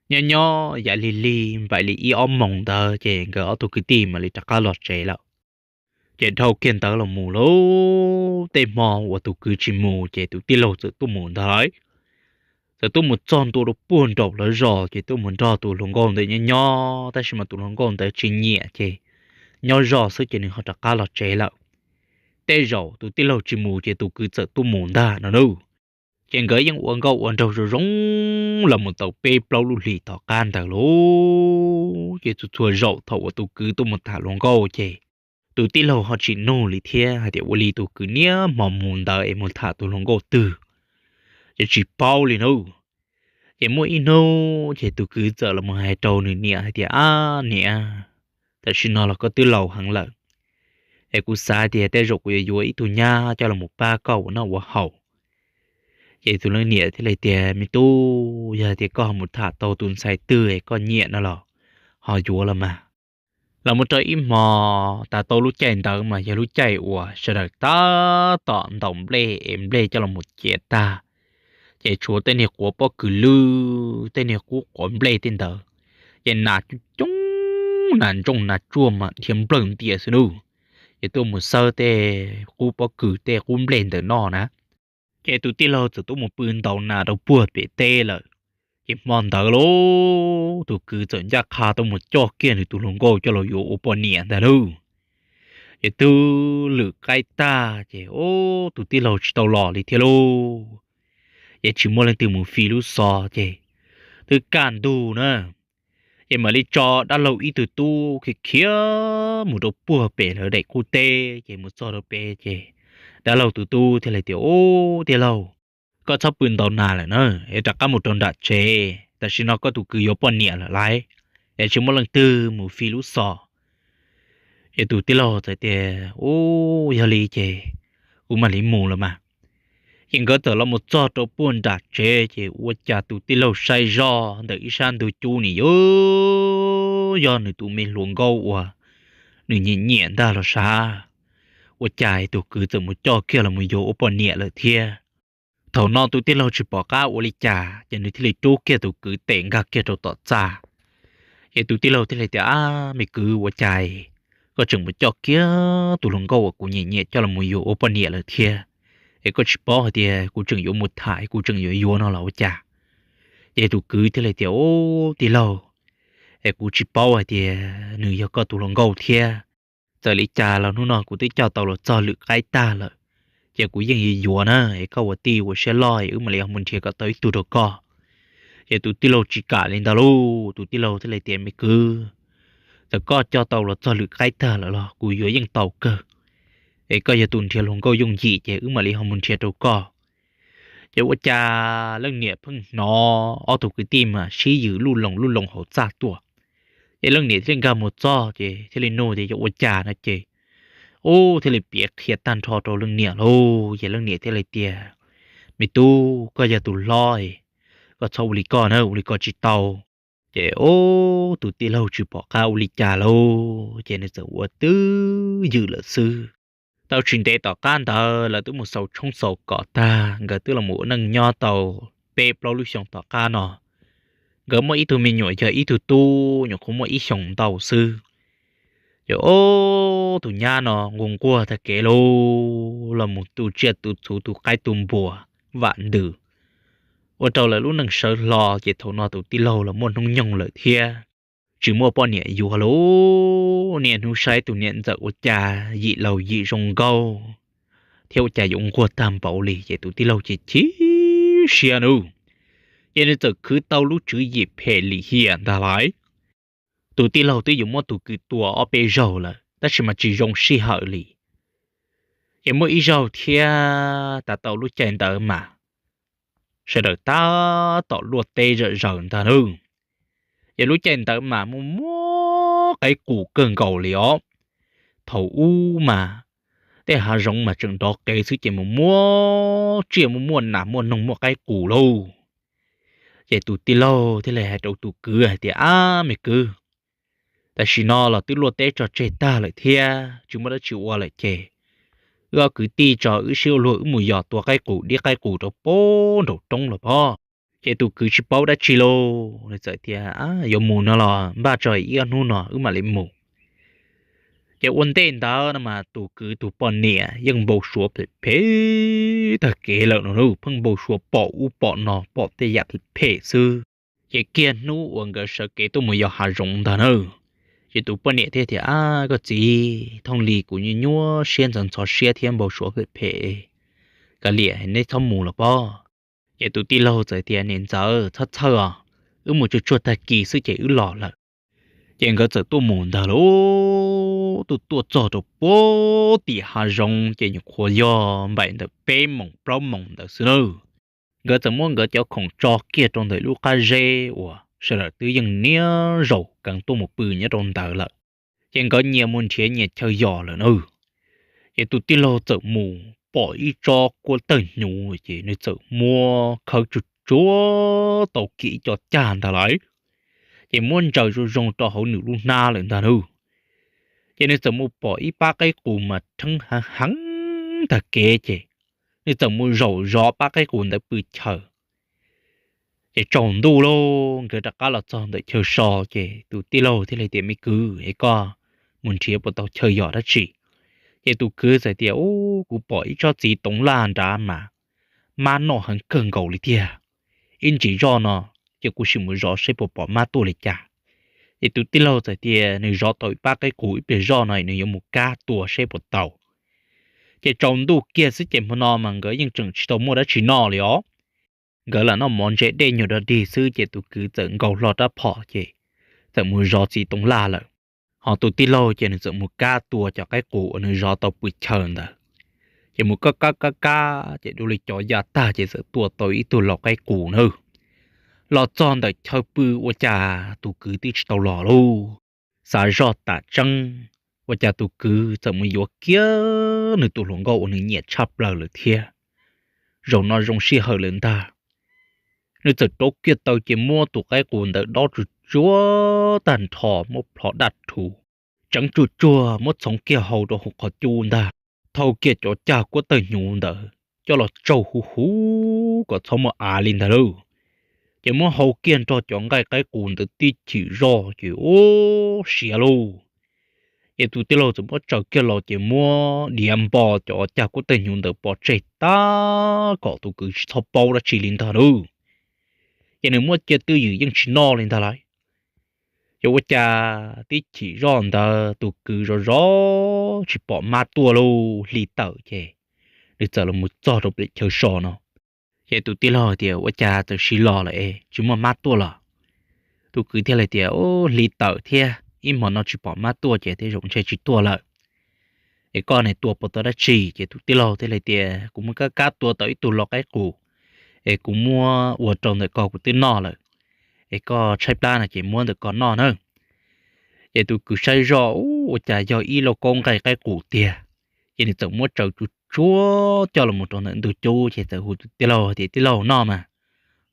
Nyob nyob yav lig lig npaim li ib ob moos ntawd ces nkawd ob tug kwv tij mam li rov qab los tsev lawm. Ces dhau kiag ntawd los mus lauj, tej hmo uas tus kwv tsis mus ces tus tij laug txawm tuaj mus ntag lauj. Txawm tuaj mus txog ntua rau puag nraum lawv zos ces tuaj mus nrog tus hluas nkauj ntawd nyob nyob tab sis mas tus hluas nkauj ntawd tsis nyiam ces nyob zoj xwb ces nws ho rov qab los tsev lawm. Tej zaum tus tij laug tsis mus ces tus kwv txawm tuaj mus ntag no nawb. Ces nkawd yeej ua nkauj ua nraug zoo zoo los mus tau peb plaub lub hlis tom qab ntawd lauj. Ces txhua txhua zaum thaum uas tus kwv tuaj mus tham hluas nkauj ces tus tij laug ho tsis nug li thiab hais tias ua li tus kwv niaj hmo mus ntawd es mus tham tus hluas nkauj twg, ces tsis paub li nawb. Ces muaj ib hnub ces tus kwv txawm los mus hais rau nws niam hais tias, Ab niam, tam sim no los koj twb laus heev lawm, es kuv xav tias tej zaum kuv yuav yuav ib tug nyab coj los mus pab koj ua noj ua haus. Ces tus leej niam thiaj li tias, Me tub, yog tias koj ho mus tham tau tus ntxhais twg es koj nyiam no los ho yuav los mas. Los mus rau ib hmo, tas tau lub caij ntawd mas yog lub caij uas sawv daws tab tom ntaus nplej es nplej coj los mus ciav tag, ces tshuav tej niag quav pob kws lwj, tej niag qub quav nplej tej ntawd, ces nas coob coob, nas ntsooj nas tsuag mas dhia nplawg ntias xwb nawb. Ces tuaj mus xawb tej qub pob kws tej qub nplej ntawm no na. Ces tus tij laug txawm tuaj mus pw ntaus nas rau puag pem teb lawm. Ces hmo ntawd lauj, tus kwv txawm ncaj qha tuaj mus coj kiag nws tus hluas nkauj coj los yuav ua poj niam ntag lauj. Ces twb lwm qaib tag ces tus tij laug tsis tau los li thiab lauj. Ces tsis muaj leej twg mus fi lub xov ces twb kaj ntug na. Ces mam li tso dab laug ib tug tub khiav khiav mus rau puag pem lawv daim qub teb, ces mus txog rau pem ces dab laug tus tub thiaj li tias, Ub, tij laug, koj txhob pw ntaus nas lawm na, es rov qab mus rau nram tsev, tam sim no koj tus kwv yuav poj niam lawm lauj, es tsis muaj leej twg mus fi lub xov. Ces tus tij laug txawm tias, Ub, yog li ces kuv mam li mus los mas. Ces nkawd txawm los mus txog rau puag nram tsev ces ua cas tus tij laug saib zoj ntawm ib sab ntug cub ni yog, yog nws tus me hluas nkauj uas nws nyiam nyiam ntag los sav. Ua cas tus kwv txawm mus coj kiag los mus yuav ua poj niam lawm thiab. Thaum no tus tij laug tsis pom qab ua li cas ces nws thiaj li rub kiag tus kwv tes nkag kiag rau tom txaj. Ces tus tij laug thiaj li tias, Ab me kwv, ua cas koj tseem mus coj kiag tus hluas nkauj uas kuv nyiam nyiam coj los mus yuav ua poj niam lawm thiab? Es koj tsis paub hais tias kuv tseem yuav mus tham, kuv tseem yuav yuav no los ua cas? Ces tus kwv thiaj li tias, Ub, tij laug, es kuv tsis paub hais tias nws yog koj tus hluas nkauj thiab. Txawm li cas los hnub no kuv twb coj tau los txog lwm qaib tag lawm, ces kuv yeej yuav yuav na, es koj ua tij ua siab loj es wb mam li ho mus nrhiav kom tau ib tug rau koj. Ces tus tij laug tsis kam li ntawd lauj, tus tij laug thiaj li tias, Me kwv, txawm koj coj tau los txog lwm qaib tag lawm los kuv yuav yeej tau kawg. Es koj yog tus nrhiav hluas nkauj yooj yim ces wb mam li ho mus nrhiav rau koj. Ces ua cas leej niam pheej hnov ob tug kwv tij mas sib yws luj loos luj loos hauv txaj tuaj. Ces leej niam thiaj li nkag mus txog ces thiaj li nug tias yog ua cas no ces, ub, thiaj li piav qhia tag nrho rau leej niam lauj. Ces leej niam thiaj li tias, Me tub, koj yog tus hlob, koj txhob ua li koj na, ua li koj tsis tau. Ces ub, tus tij laug tsis pom qab ua li cas lauj, ces nws txawm ua twj ywm lawm xwb. Tau tsis ntev tom qab ntawd lawv twb mus xaus tshoob xaus kos tag, nkawd twb los mus ua neej nyob tau peb plaub lub xyoos tom qab no. Nkawd muaj ib tug me nyuam yog ib tug tub, nyuam qhuav muaj ib xyoos ntau xwb. Ces ub, tus nyab no nquag nquag tag kev lauj, los mus tu tsiaj tu txhu tu qaib tu npua vam ntws, ua rau lawv lub neej sawv hlo. Ces thaum no tus tij laug los muaj hnub nyoog lawm thiab, tsis muaj poj niam yuav lauj. Niaj hnub saib tus niam ntxawm ua cas yim laus yim zoo nkauj thiab ua cas yuav nquag tag npaum li, ces tus tij laug chim chim siab nawb. Ces nws txawm khwv tau lub tswv yim phem lim hiam ntag lauj. Tus tij laug twb yuav muab tus kwv tua ob peb zaug lawm tab sis mas tsis zoo sij hawm li. Ces muaj ib zaug thiab, tas tau lub caij ntawd mas sawv daws tab tom luaj teb zom zaws ntag nawb. Ces lub caij ntawd mas muaj muaj qaib qus kawg nkaus li os. Thaum ub mas tej hav zoov mas tseem nrov qev xwb ces mus muaj tsiaj muaj muaj nas muaj noog muaj qaib qus lauj. Ces tus tij laug thiaj li hais rau tus kwv hais tias, Ab me kwv, tam sim no los twb luaj teb tso tseg tag lawm thiab tsis muaj dab tsi ua lawm ces wb ob kwv tij tso wb sib ua luag wb mus yos tua qaib qus dib qaib qus rau pem nraum roob los pob. Ces tus kwv tsis paub dab tsi lauj, nws txawm tias, Yuav mus no los npaj tso ib ob hnub no wb mam li mus. Ces ua ntej ntawd no mas tus kwv tus poj niam yeej npau suav phem phem tag kev lawm no, pheej npau suav pom ub pom no pom tej yam phem phem xwb. Ces kiag hnub uas nkawd sawv kev tuaj mus yos hav zoov ntag na, ces tus poj niam thiaj tias, Ab koj txiv, thooj li kuv nyuaj nyuaj siab ntxhov ntxhov siab thiab npau suav phem phem, kav liam neb txhob mus los pob. Ces tus tij laug txawm tias, Niam ntxawm, txhob txhawj os, wb mus tsuag tsuag tag kis xwb ces wb los lawm. Ces nkawd txawm tuaj mus ntag lauj, tuaj tuaj txog rau puag tim hav zoov ces nyuam qhuav yog npaum ntawm peb moos plaub moos ntawd xwb nawb. nkawd txawm muab nkawd cov khoom tso kiag rau ntawm lub qab zeb uas sawv daws twb yeej niaj zaus keev tuaj mus pw nyob rau ntawd lawm. Ces nkawd nyias mus nrhiav nyias chaw yos lawm na. Ces tus tij laug txawm mus pom ib tsob kuab tawg hnyuv ces nws txawm muab khawb tsuag tsuag tau kiag ib co cag ntag lauj, ces muab ntsaws zoo zoo rau hauv nws lub hnab lawm ntag na. Ces nws txawm mus pom ib pab qaib qus mas rheeb heev heev tag kev ces nws txawm mus zaum zov pab qaib qus ntawd pw chaw. Ces tsaus ntuj lauj, nkawd rov qab los txog ntawm chaw so ces tus tij laug thiaj li tias, Me kwv, es koj mus nrhiav puas tau chaw yos dab tsi? Ces tus kwv txawm tias, Ub, kuv pom ib tsob txiv toov laj nrad mas mab noj heev kawg nkaus li tiag. Ib ntsis zoj no ces kuv sim mus zov seb puas pom mab tuaj li cas. Ces tus tij laug txawm tias nws zov tau ib pab qaib qus ib pliag zoj no nws yuav mus kab tua seb puas tau. Ces tsaus ntuj kiag xwb ces hmo no mas nkawd yeej tseem tsis tau muaj dab tsi noj li os. Nkawd lam noj mov ntse dej nyuag dog dig xwb ces tus kwv txawm nkaus hlo rab phom ces txawm mus zov txiv toov laj lawm. Ho tus tij laug ces nws txawm mus kab tua cov qaib qus uas nws zov tau pw chaw ntawd. Ces mus kab kab kab kab ces dua li cov ya tag ces txawm tua tau ib tug lau qaib qus na. Los txog ntawm chaw pw ua cas tus kwv twb tsis tau los lauj. Xav zoj tas tseeb, ua cas tus kwv txawm mus yuav kiag nws tus hluas nkauj uas nws nyiam tshaj plaws lawm thiab. Zaum no zoo sij hawm lawm ntag. Nws txawm rauv kiag taw ces muab tus qaib qus ntawd dob tsuag tsuag tag nrho, muab plho daj rhuv, tseev tsuag tsuag muab txhoov kiag hau rau hauv qhov cub ntag, thau kiag cov cag kuab tawg hnyuv ntawd coj los tsaug huv huv kom txhob muaj av li ntag lauj. Ces muab hau kiag nrog cov nqaij qaib qus ntawd tib chim zoj ces ub siav lauj. Ces tus tij laug txawm muab tsaws kiag los ces muab diav npo cov cag kuab tawg hnyuv ntawd pov tseg tag kom tus kwv tsis txhob paub dab tsi li ntag lauj. Ces nws muab cia twj ywm yeej tsis noj li ntag lauj. Ces ua cas tib chim zoj ntawd tus kwv zov zov tsis pom mab tuaj lauj, hli tawm ces nws txawm los mus txog rau pem chaw so no. Ces tus tij laug tias, Ua cas txawm siv los lawm es tsis muaj mab tuaj los? Tus kwv thiaj li tias, Ub, hli tawm thiab ib hmo no tsis pom mab tuaj ces tej zaum ntshe tsis tuaj lawm. Es koj ne tua puas tau dab tsi? Ces tus tij laug thiaj li tias, Kuv muab kab kab tua tau ib tug lau qaib qus, es kuv muab ua rau ntawm ko kuv twb noj lawm. Es koj tshaib plab no ces muab ntawm ko noj na. Ces tus kwv saib zoj, Ub, ua cas yog ib lauj kaub nqaij qaib qus tiag. Ces nws txawm muab tsaws tsuag tsuag coj los rau ntawm ntug cub ces txawm hu tus tij laug tias, Tij laug, noj mas,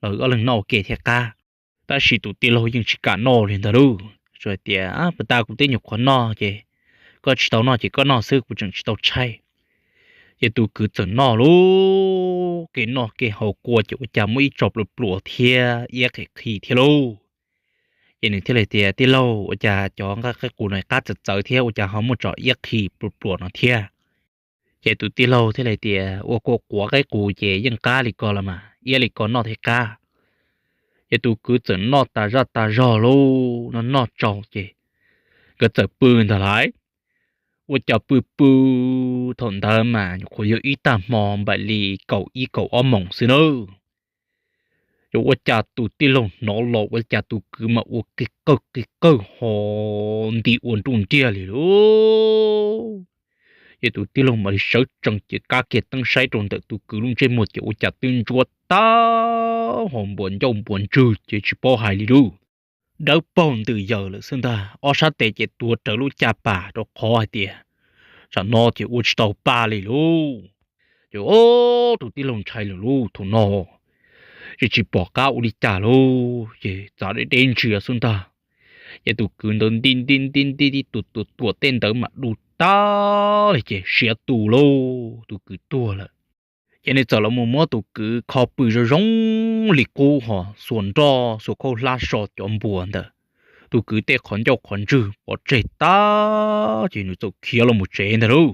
los wb ob leeg noj ua ke thiaj qab. Tab sis tus tij laug yeej tsis kam noj li ntag lauj, tsuas tias, Puag ta kuv twb nyuam qhuav noj ces koj tsis tau noj ces koj noj xwb, kuv tseem tsis tau tshaib. Ces tus kwv txawm noj lauj, kev noj kev haus kua ces ua cas muaj ib tsom pluas pluas thiab iab qhi qhi thiab lauj. Ces nws thiaj li tias, Tij laug, ua cas cov nqaij qaib qus no qab txawv txawv thiab ua cas ho muaj tsom iab qhi pluas pluas no thiab? Ces tus tij laug thiaj li tias, Ua kua quav qaib qus ces yeej qab li ko los mas, iab li ko noj thiaj qab. Ces tus kwv txawm noj tas zaj tas zog lauj, noj noj tsau ces nkawd txawm pw ntag lauj. Ua cas pw pw thaum ntawd mas nyuam qhuav yog ib tag hmo npaum li kaum ib kaum ob moos xwb nawb. Ces ua cas tus tij laug hnov los ua cas tus kwv mas ua qig qawg qig qawg ho nti ua nruj nriag li lauj. Ces tus tij laug mam li sawv tsees ces kab kiag teeb saib rau ntawm tus kwv lub ntsej muag ces ua cas twb ntsuab tag ho npuas ncauj npuas ntswg ces tsis paub hais li lauj. Dawb paug ntws yaws lawm xwb ntag, ob sab tes ces tuav rawv lub caj pas rau qhov hais tias tsam no ces ua tsis tau pa li lauj. Ces tus tij laug ntshai lawm lauj, thaum no ces tsis pom qab ua li cas lauj, ces txav deb deb ntsia xwb ntag. Ces tus kwv ntawd nti nti nti nti tus tuam tuam tej ntawd mam du tag li ces siav tus lauj, tus kwv tuag lawm. Ces nws txawm los mus muab tus kwv kho pw zoo zoo li qub ho xuas nroj xuas khaub hlab so cov npuas ntawd. Tus kwv tej qhov ncauj qhov ntswg pov tseg tag ces nws txawm khiav los mus tsev ntag lauj.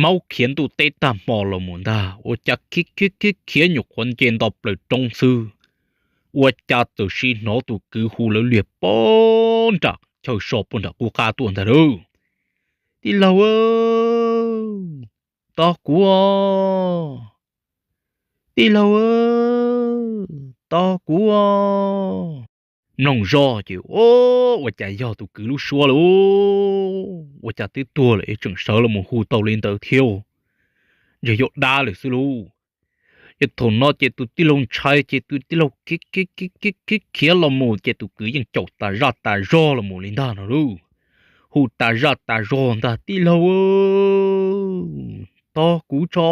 Maub khiav ntuj teb tag hmo los mus ntag ua cas khiav khiav khiav khiav nyuam qhuav nce nto plaws roob xwb, ua cas txawm sim hnov tus kwv hu lawv liag puag nram chaw so puag nram qub qab tuaj ntag lauj. Tij laug, tos kuv os! Tij laug, tos kuv os! Mloog zoj ces, ua cas yog tus kwv lub suab lauj, ua cas twb tuag lawm es tseem sawv los mus hu tau li ntawd thiab, ntshe yog dab lawm xwb lauj. Ces thaum no ces tus tij laug ntshai ces tus tij laug khiav khiav los mus ces tus kwv yeej caum tas zaj tas zog los mus li ntag no lauj. Hu tas zaj tas zog ntag, tij laug, tos kuv tso.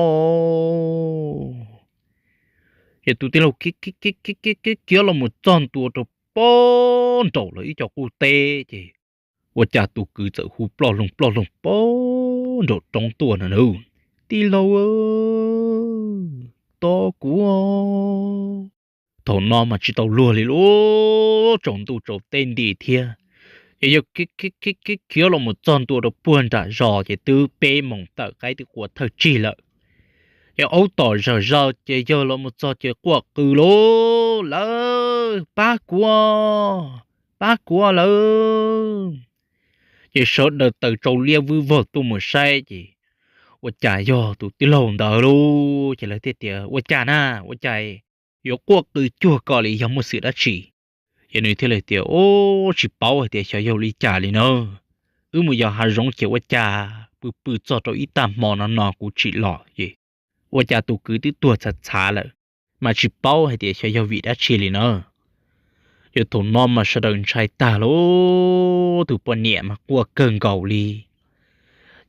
Ces tus tij laug khiav khiav khiav khiav khiav khiav los mus txog ntua rau pob nraum lawv ib co qub teb ces ua cas tus kwv txawm hu ploj loog ploj loog pob nraum roob tuaj no na, tij laug, tos kuv. Thaum no mas tsis tau luag li lauj, tsaus ntuj tsaus teb nti thiab. Ces yog khiav khiav khiav khiav los mus txog ntua rau puag nram zos ces twb peb moos tawm qaib twb qua thawj tsig lawm. Ces aub tom zawm zaws ces yog los mus txog ces quaj qw lauj, lawv pab kuv, pab kuv lawv. Ces sawv daws taws tsau liab vwb vog tuaj mus saib ces ua cas yog tus tij laug ntawd lauj. Ces lawv thiaj tias, ua cas na, ua cas yuav quaj qw cuag ko li, yog muaj xwm dab tsi? Ces nws thiaj li tias, ub, tsis paub hais tias xyov yog li cas li na. Wb mus yos hav zoov ces ua cas pw pw txog rau ib tag hmo no no kuv tsim los ces ua cas tus kwv twb tuag txhav txhav lawm, mas tsis paub hais tias xyov yog vim dab tsi li na. Ces thaum no mas sawv daws ntshai tag lauj, tus poj niam mas quaj kawg nkaus li.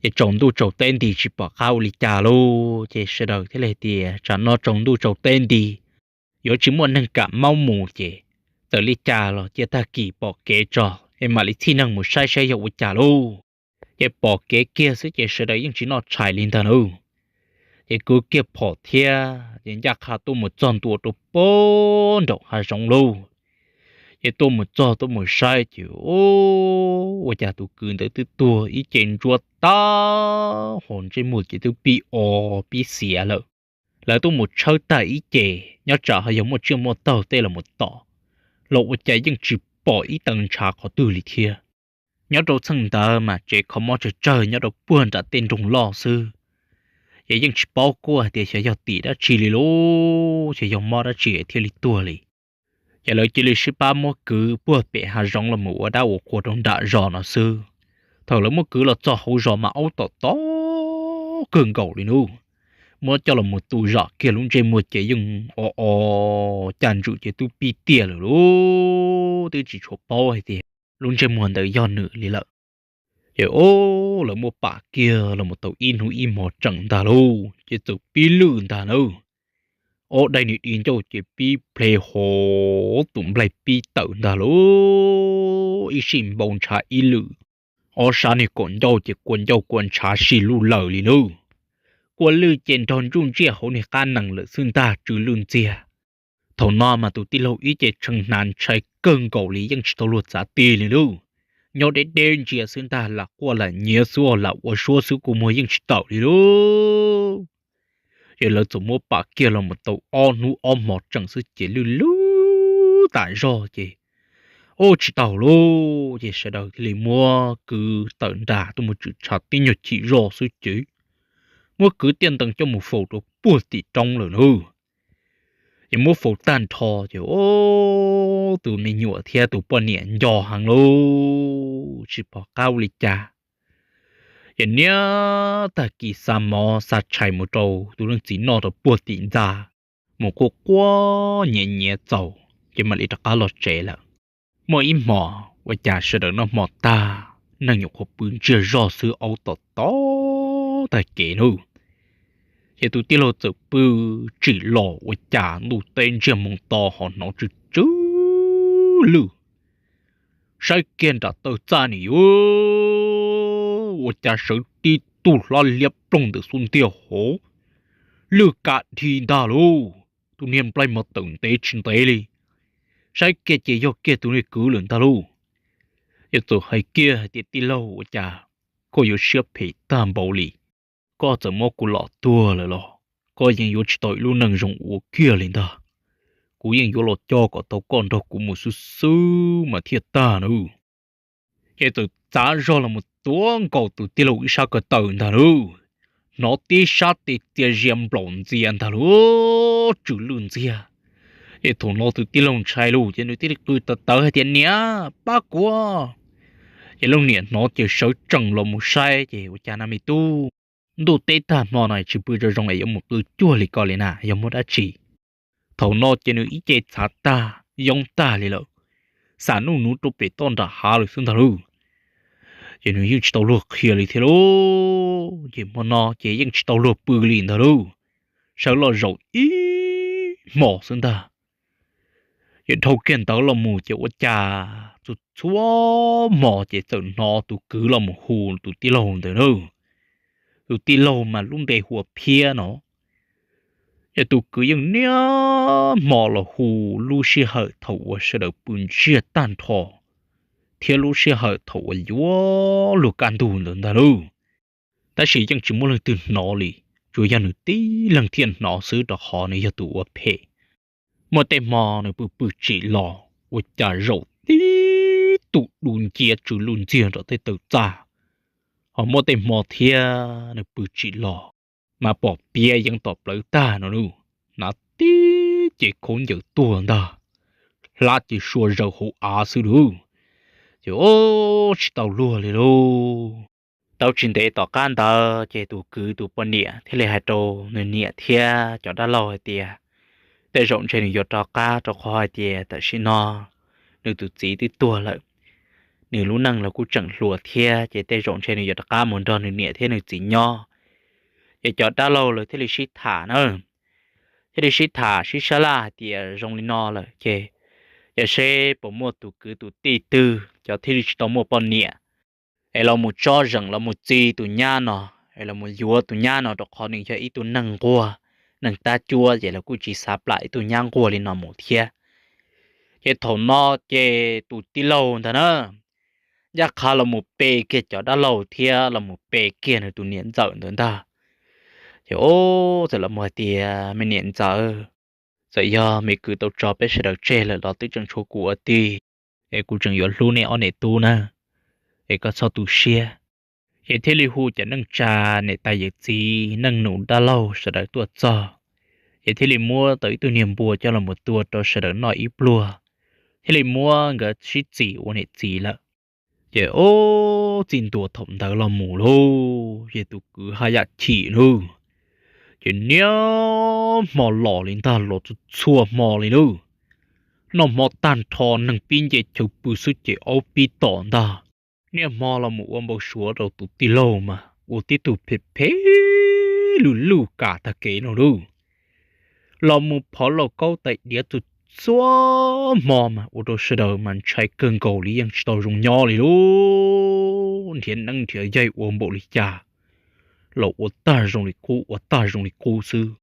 Ces tsaus ntuj tsaus teb nti tsis pom qab ua li cas lauj, ces sawv daws thiaj li tias, tsam no tsaus ntuj tsaus teb nti yuav tsis muaj neeg kam maub mus ces txawm li cas los cia tag kis pom kev tso es mam li txhij neeg mus saib saib yog ua cas lauj. Ces pom kev kiag xwb ces sawv daws yeej tsis noj tshais li ntag na. Ces kwv kiag phom thiab ces ncaj qha tuaj mus txog ntua rau pob nraum hav zoov lauj. Ces tuaj mus txog tuaj mus saib ces ua cas tus kwv ntawd twb tuag ib ce ntsuab tag ho ntsej muag ces twb pib o pib xiav lawm. Lawv tuaj mus tshawb tag ib ce, nyob tsam ho yog muaj tsiaj muaj taug tej los mus tom los ua cas yeej tsis pom ib tee ntshav qhov twg li thiab. Nyob rau txheej ntawd mas tsev kho mob tsawg tsawg nyob rau puag nram tej nroog loj xwb. Ces yeej tsis paub kuaj hais tias xyov yog tim dab tsi li lauj, xyov yog mob dab tsi thiaj li tuag li. Ces lawv cia li sib pab muab kwv puag pem hav zoov los mus ua dab ua qhua rau nram zos no xwb. Thaum lawv muab kwv los txog hauv zos mas aub tom tom kawg nkaus li nub, muab coj los mus tu zom kiag lub ntsej muag ces yeej o o, cas ntsum ces twb pib tiaj lawm lauj, twb tsis tshua paub hais tias lub ntsej muag ntawd yog nws li lawm. Ces o, lawv muab pam kiag los mus tau ib hnub ib hmo tseem ntag lauj ces txawm pib lwj ntag na. Ob daim niag di ncauj ces pib ple hov, tus nplaig pib tawm ntag lauj, ib sij npau ntshav ib lwm. Ob sab niag kaum ncauj ces kua ncauj kua ntshav si luj lawm li nub. Kua lwj ces nrog ntsuj ntsiaj hauv niag qab nees lawm xwb ntag, tsw lwj ntxiag. Thaum no mas tus tij laug ib ce tshee hnav ntshai kawg nkaus li yeej tsis tau luag txav ti li nub. Nyob deb deb ntsia xwb ntag, lam quaj lam nyiav xwb os, lam ua suab xwb kua muag yeej tsis tawm li lub. Ces lawv txawm muab pam kiag los mus tau ob hnub ob hmo tseem xwb ces lwj lub tas zog ces ua tsis tau lauj. Ces sawv daws thiaj li muab kwv tawm nram tuaj mus tshwm tshav tib nyuag chim zog xwb ces muab kwv tiaj ntees coj mus faus rau puag tim roob lawm nub. Ces muab faus tag nrho ces tus me nyuam thiab tus poj niam nco heev lauj, tsis pom qab ua li cas. Ces niaj tag kis xa mov xa tshais mus rau tus leej txiv noj rau puag tim ntxa, mus quaj quaj nyiav nyiav txaus ces mam li rov qab los tsev lawm. Muaj ib hmo ua cas sawv daws noj hmo tag, neeg nyuam qhuav pw ntsiag zog xwb, aub tom tom tag kev nub. Ces tus tij laug txawm pw tsim los ua cas ntuj teb ntsiag moo to ho hnov tsw tsw lwj. Saib kiag nram taw txaj ni yuav ua cas sawv tib tug hlab liab ploog ntawm xub ntiag hauv, lwj ka dhi ntag lauj. Tus niag nplaig mas tawm ntev tsis ntev li, saib kiag ces yog kiag tus niag kwv lawm ntag lauj. Ces txawm hais kiag hais tias, tij laug, ua cas koj yuav siab phem tag npaum li? Koj txawm muab kuv los tuag lawm los koj yeej yuav tsis tau ib lub neej zoo ua kiag li ntag. Kuv yeej yuav los coj kom tau koj nrog kuv mus xwb xwb mas thiaj tag nawb. Ces txawm txav zog los mus tuav nkaus tus tij laug ib sab ko taw ntag lauj. Hnov tib sab tes txia zia nplaum ntxias ntag lauj, tsw lwj ntxiag. Ces thaum no tus tij laug ntshai lauj, ces nws thiaj li qw tawv tawv hais tias, niam, pab kuv. Ces leej niam hnov ces sawv tsees los mus saib ces ua cas na me tub, ntuj teb tag hmo no tsis pw zoo zoo es yuav mus qw cuag li ko li na, yog muaj dab tsi? Thaum no ces nws ib ce txhav tag yoob tag li lawm, xam nuj nuv rau pem toj nram hav lawm xwb ntag lauj. Ces nws yeej tsis tau luag qhia li thiab lauj, ces hmo no ces yeej tsis tau luag pw li ntag lauj, sawv los zaum ib hmos xwb ntag. Ces dhau kiag ntawd los mus ces ua cas txhua txhua hmo ces txawm hnov tus kwv los mus hu tus tij laug ntawd na. Tus tij laug mas lub npe hu ua Phiab no. Ces tus kwv yeej niaj hmo los hu lub sij hawm thaum uas sawv daws pw ntsiag tag nrho thiab lub sij hawm thaum uas yuav luag kaj ntug ntawd ntag lauj. Tab sis yeej tsis muaj leej twg hnov li, tsuas yog nws tib leeg thiaj hnov xwb rau qhov nws yog tus ua phem. Muaj tej hmo nws pw pw tsim los ua cas zaum tib tug dub nciab tsw luj ntxiag nram tej taw txaj. Ho muaj tej hmo thiab nws pw tsim los mas pom piav yeev tom plawv tag no lauj, hnav tib ce khaub ncaws tuag ntag, hlab ces sua zaws hauv av xwb lauj. Ces o, tsis tau luag li lauj. Tau tsis ntev tom qab ntawd ces tus kwv tus poj niam thiaj li hais rau nws niam thiab cov dab laug hais tias, tej zaum ntshe nws yuav rov qab rau qhov hais tias tam sim no nws tus txiv twb tuag lawm, nws lub neej los kuj tseem hluas thiab, ces tej zaum ntshe nws yuav rov qab mus nrog nws niam thiab nws txiv nyob. Ces cov dab laug lawv thiaj li sib tham na, thiaj li sib tham sib sab laj hais tias zoo li no lawm ces, yog seb puas muaj tus kwv tus tij twg cov thiaj li tsis tau muaj poj niam es los mus tsob zeem los mus txi tus nyab no, es los mus yuav tus nyab no rau qhov nws yog ib tug neeg nquag, neeg tab cuab ces lawv kuj tsis xav plam ib tug nyab nquag li no mus thiab. Ces thaum no ces tus tij laug ntag na, ncaj qha los mus pe kiag cov dab laug thiab los mus pe kiag nws tus niam ntxawm ntawd ntag. Ces o, txawm los mus hais tias, me niam ntxawm, txawm yog me kwv tau tso peb sawv daws tseg lawm los twb tseem tshuav kuv ua tij, es kuv tseem yuav hlub nej ob niam tub na, es koj txhob tu siab. Ces thiaj li hu cov neej tsa, niam tais yawm txiv, neej nus dab laug sawv daws tuaj txog, ces thiaj li muab tau ib tug niag npua coj los mus tua rau sawv daws noj ib pluag, thiaj li muab nkawd sib txim ua niam txiv lawm. Ces o, txij ntua thaum ntawd los mus lauj, ces tus kwv haj yam chim lauj, ces niaj hmo los li ntag, los txhua txhua hmo li lauj. Noj hmo tag nrho neeg pib nce chaw pw xwb ces aub pib tom ntag. Niaj hmo los mus ua npau suav rau tus tij laug mas ua tib tug phem phem luj luj kam tag kev no lauj. Los mus phov lauj kaub tais diav txhua txhua hmo mas ua rau sawv daws mas ntshai kawg nkaus li, yeej tsis tau zoo nyob li lauj. Nrhiav neeb nrhiav yaig ua npaum li cas los ua tag zoo li qub, ua tag zoo li qub xwb,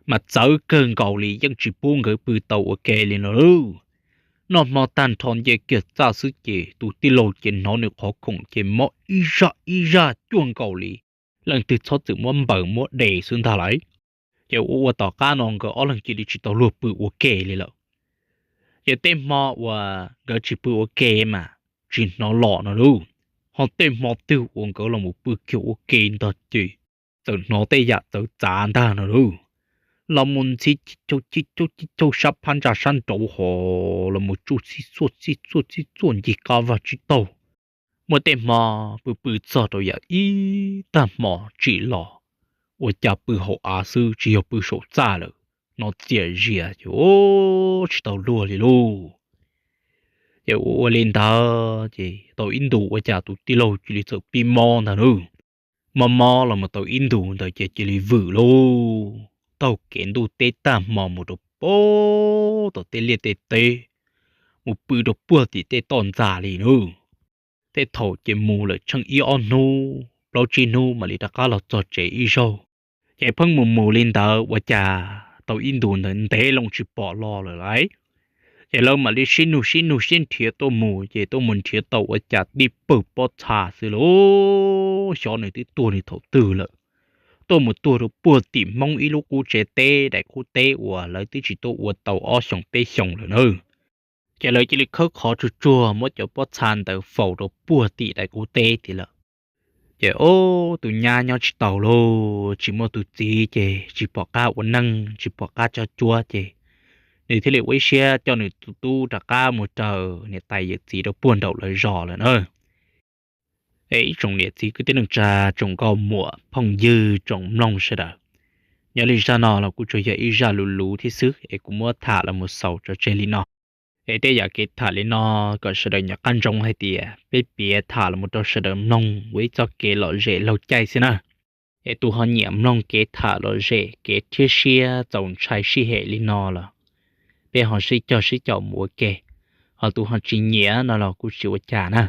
mas txawv kawg nkaus li, yeej tsis pub nkawd pw tau ua ke li no lauj. Noj hmo tag nrho nce kiag txaj xwb ces tus tij laug ces hnov nws qhov khoom ces mob ib zaj ib zaj cuag nkaus li leej twg txhob txwm muab npaws muab de xwb ntag lauj. Ces ua ua tom qab no nkawd ob leeg cia li tsis tau luag pw ua ke li lawm. Ces tej hmo uas nkawd tsis pw ua ke mas tsis hnov los no lauj, ho tej hmo twg uas nkawd los mus pw kiag ua ke ntag ces txawm hnov tej yam txawv txav ntag no lauj. Los mus ntxhi cib caug cib caug cib caug sab phab ntsa sab nraud ho los mus tsuj xib xuaj xib xuaj xib xuaj ncig qab vaj tsib taug. Muaj tej hmo pw pw txog rau yam ib tag hmo tsim los, ua cas pw hauv av xwb tsis yog pw saum txaj lawm, hnov txias zias ces o, tsis tau luag li lauj. Ces ua ua li ntawd ces tau ib ntus ua cas tus tij laug cia li txawm pib mob ntag lauj. Mob mob los mus tau ib ntus ntawd ces cia li vwm lauj, taug kev ntuj teb tag hmo mus rau puag tom tej liaj tej teb, mus pw rau puag tim tej toj ntxas li lauj. Tej thaum ces mus lawm tsheej ib ob hnub plaub tsib hnub mam li rov qab los txog tsev ib zaug. Ces pheej mus mus li ntawd ua cas tau ib ntus ntawd ntev loo tsis pom los lawm lauj. Ces lawv mam li sib nug sib nug sib nrhiav tuaj mus, ces tuaj mus nrhiav tau ua cas tib pawg pob txha xwb lauj, xyov nws twb tuag nws thaum twg lawm. Tuaj mus tuag rau puag tim Hmoob ib lub qub tsev teb daim qub teb uas lawv twb tsis tuaj ua tau ob xyoos peb xyoos lawm na. Ces lawv cia li khawb qhov tsuag tsuag muab cov pob txha ntawd faus rau puag tim daim qub teb tid lawm. Ces o, tus nyab nyob tsis taus lauj, tsis muaj tus txiv ces tsis pom qab ua neej tsis pom qab tsob cuab ces nws thiaj li ua ib siab coj nws tus tub rov qab mus raws niam tais yawm txiv rau puag nraum lawv zos lawm na. Es ib tsoom niam txiv kwv tij neej tsa, tsoom nkauj muam phooj ywg tsoom mloog sawv daws, nyob li zaj no los kuj tsuas yog ib zaj luv luv thiab xwb es kuv muab tham los mus xaus tso tseg li no. Es tej yam kev tham li no kom sawv daws nco qab ntsoov hais tias peb piav tham los mus rau sawv daws mloog ua ib txoj kev lom zem laug caij xwb na. Es tus ho nyiam mloog kev tham lom zem kev rhiab siab txaus ntshai sij hem li no los peb ho sib cog sib caum mus ua ke, ho tus ho tsis nyiam no los kuj tsis ua cas na.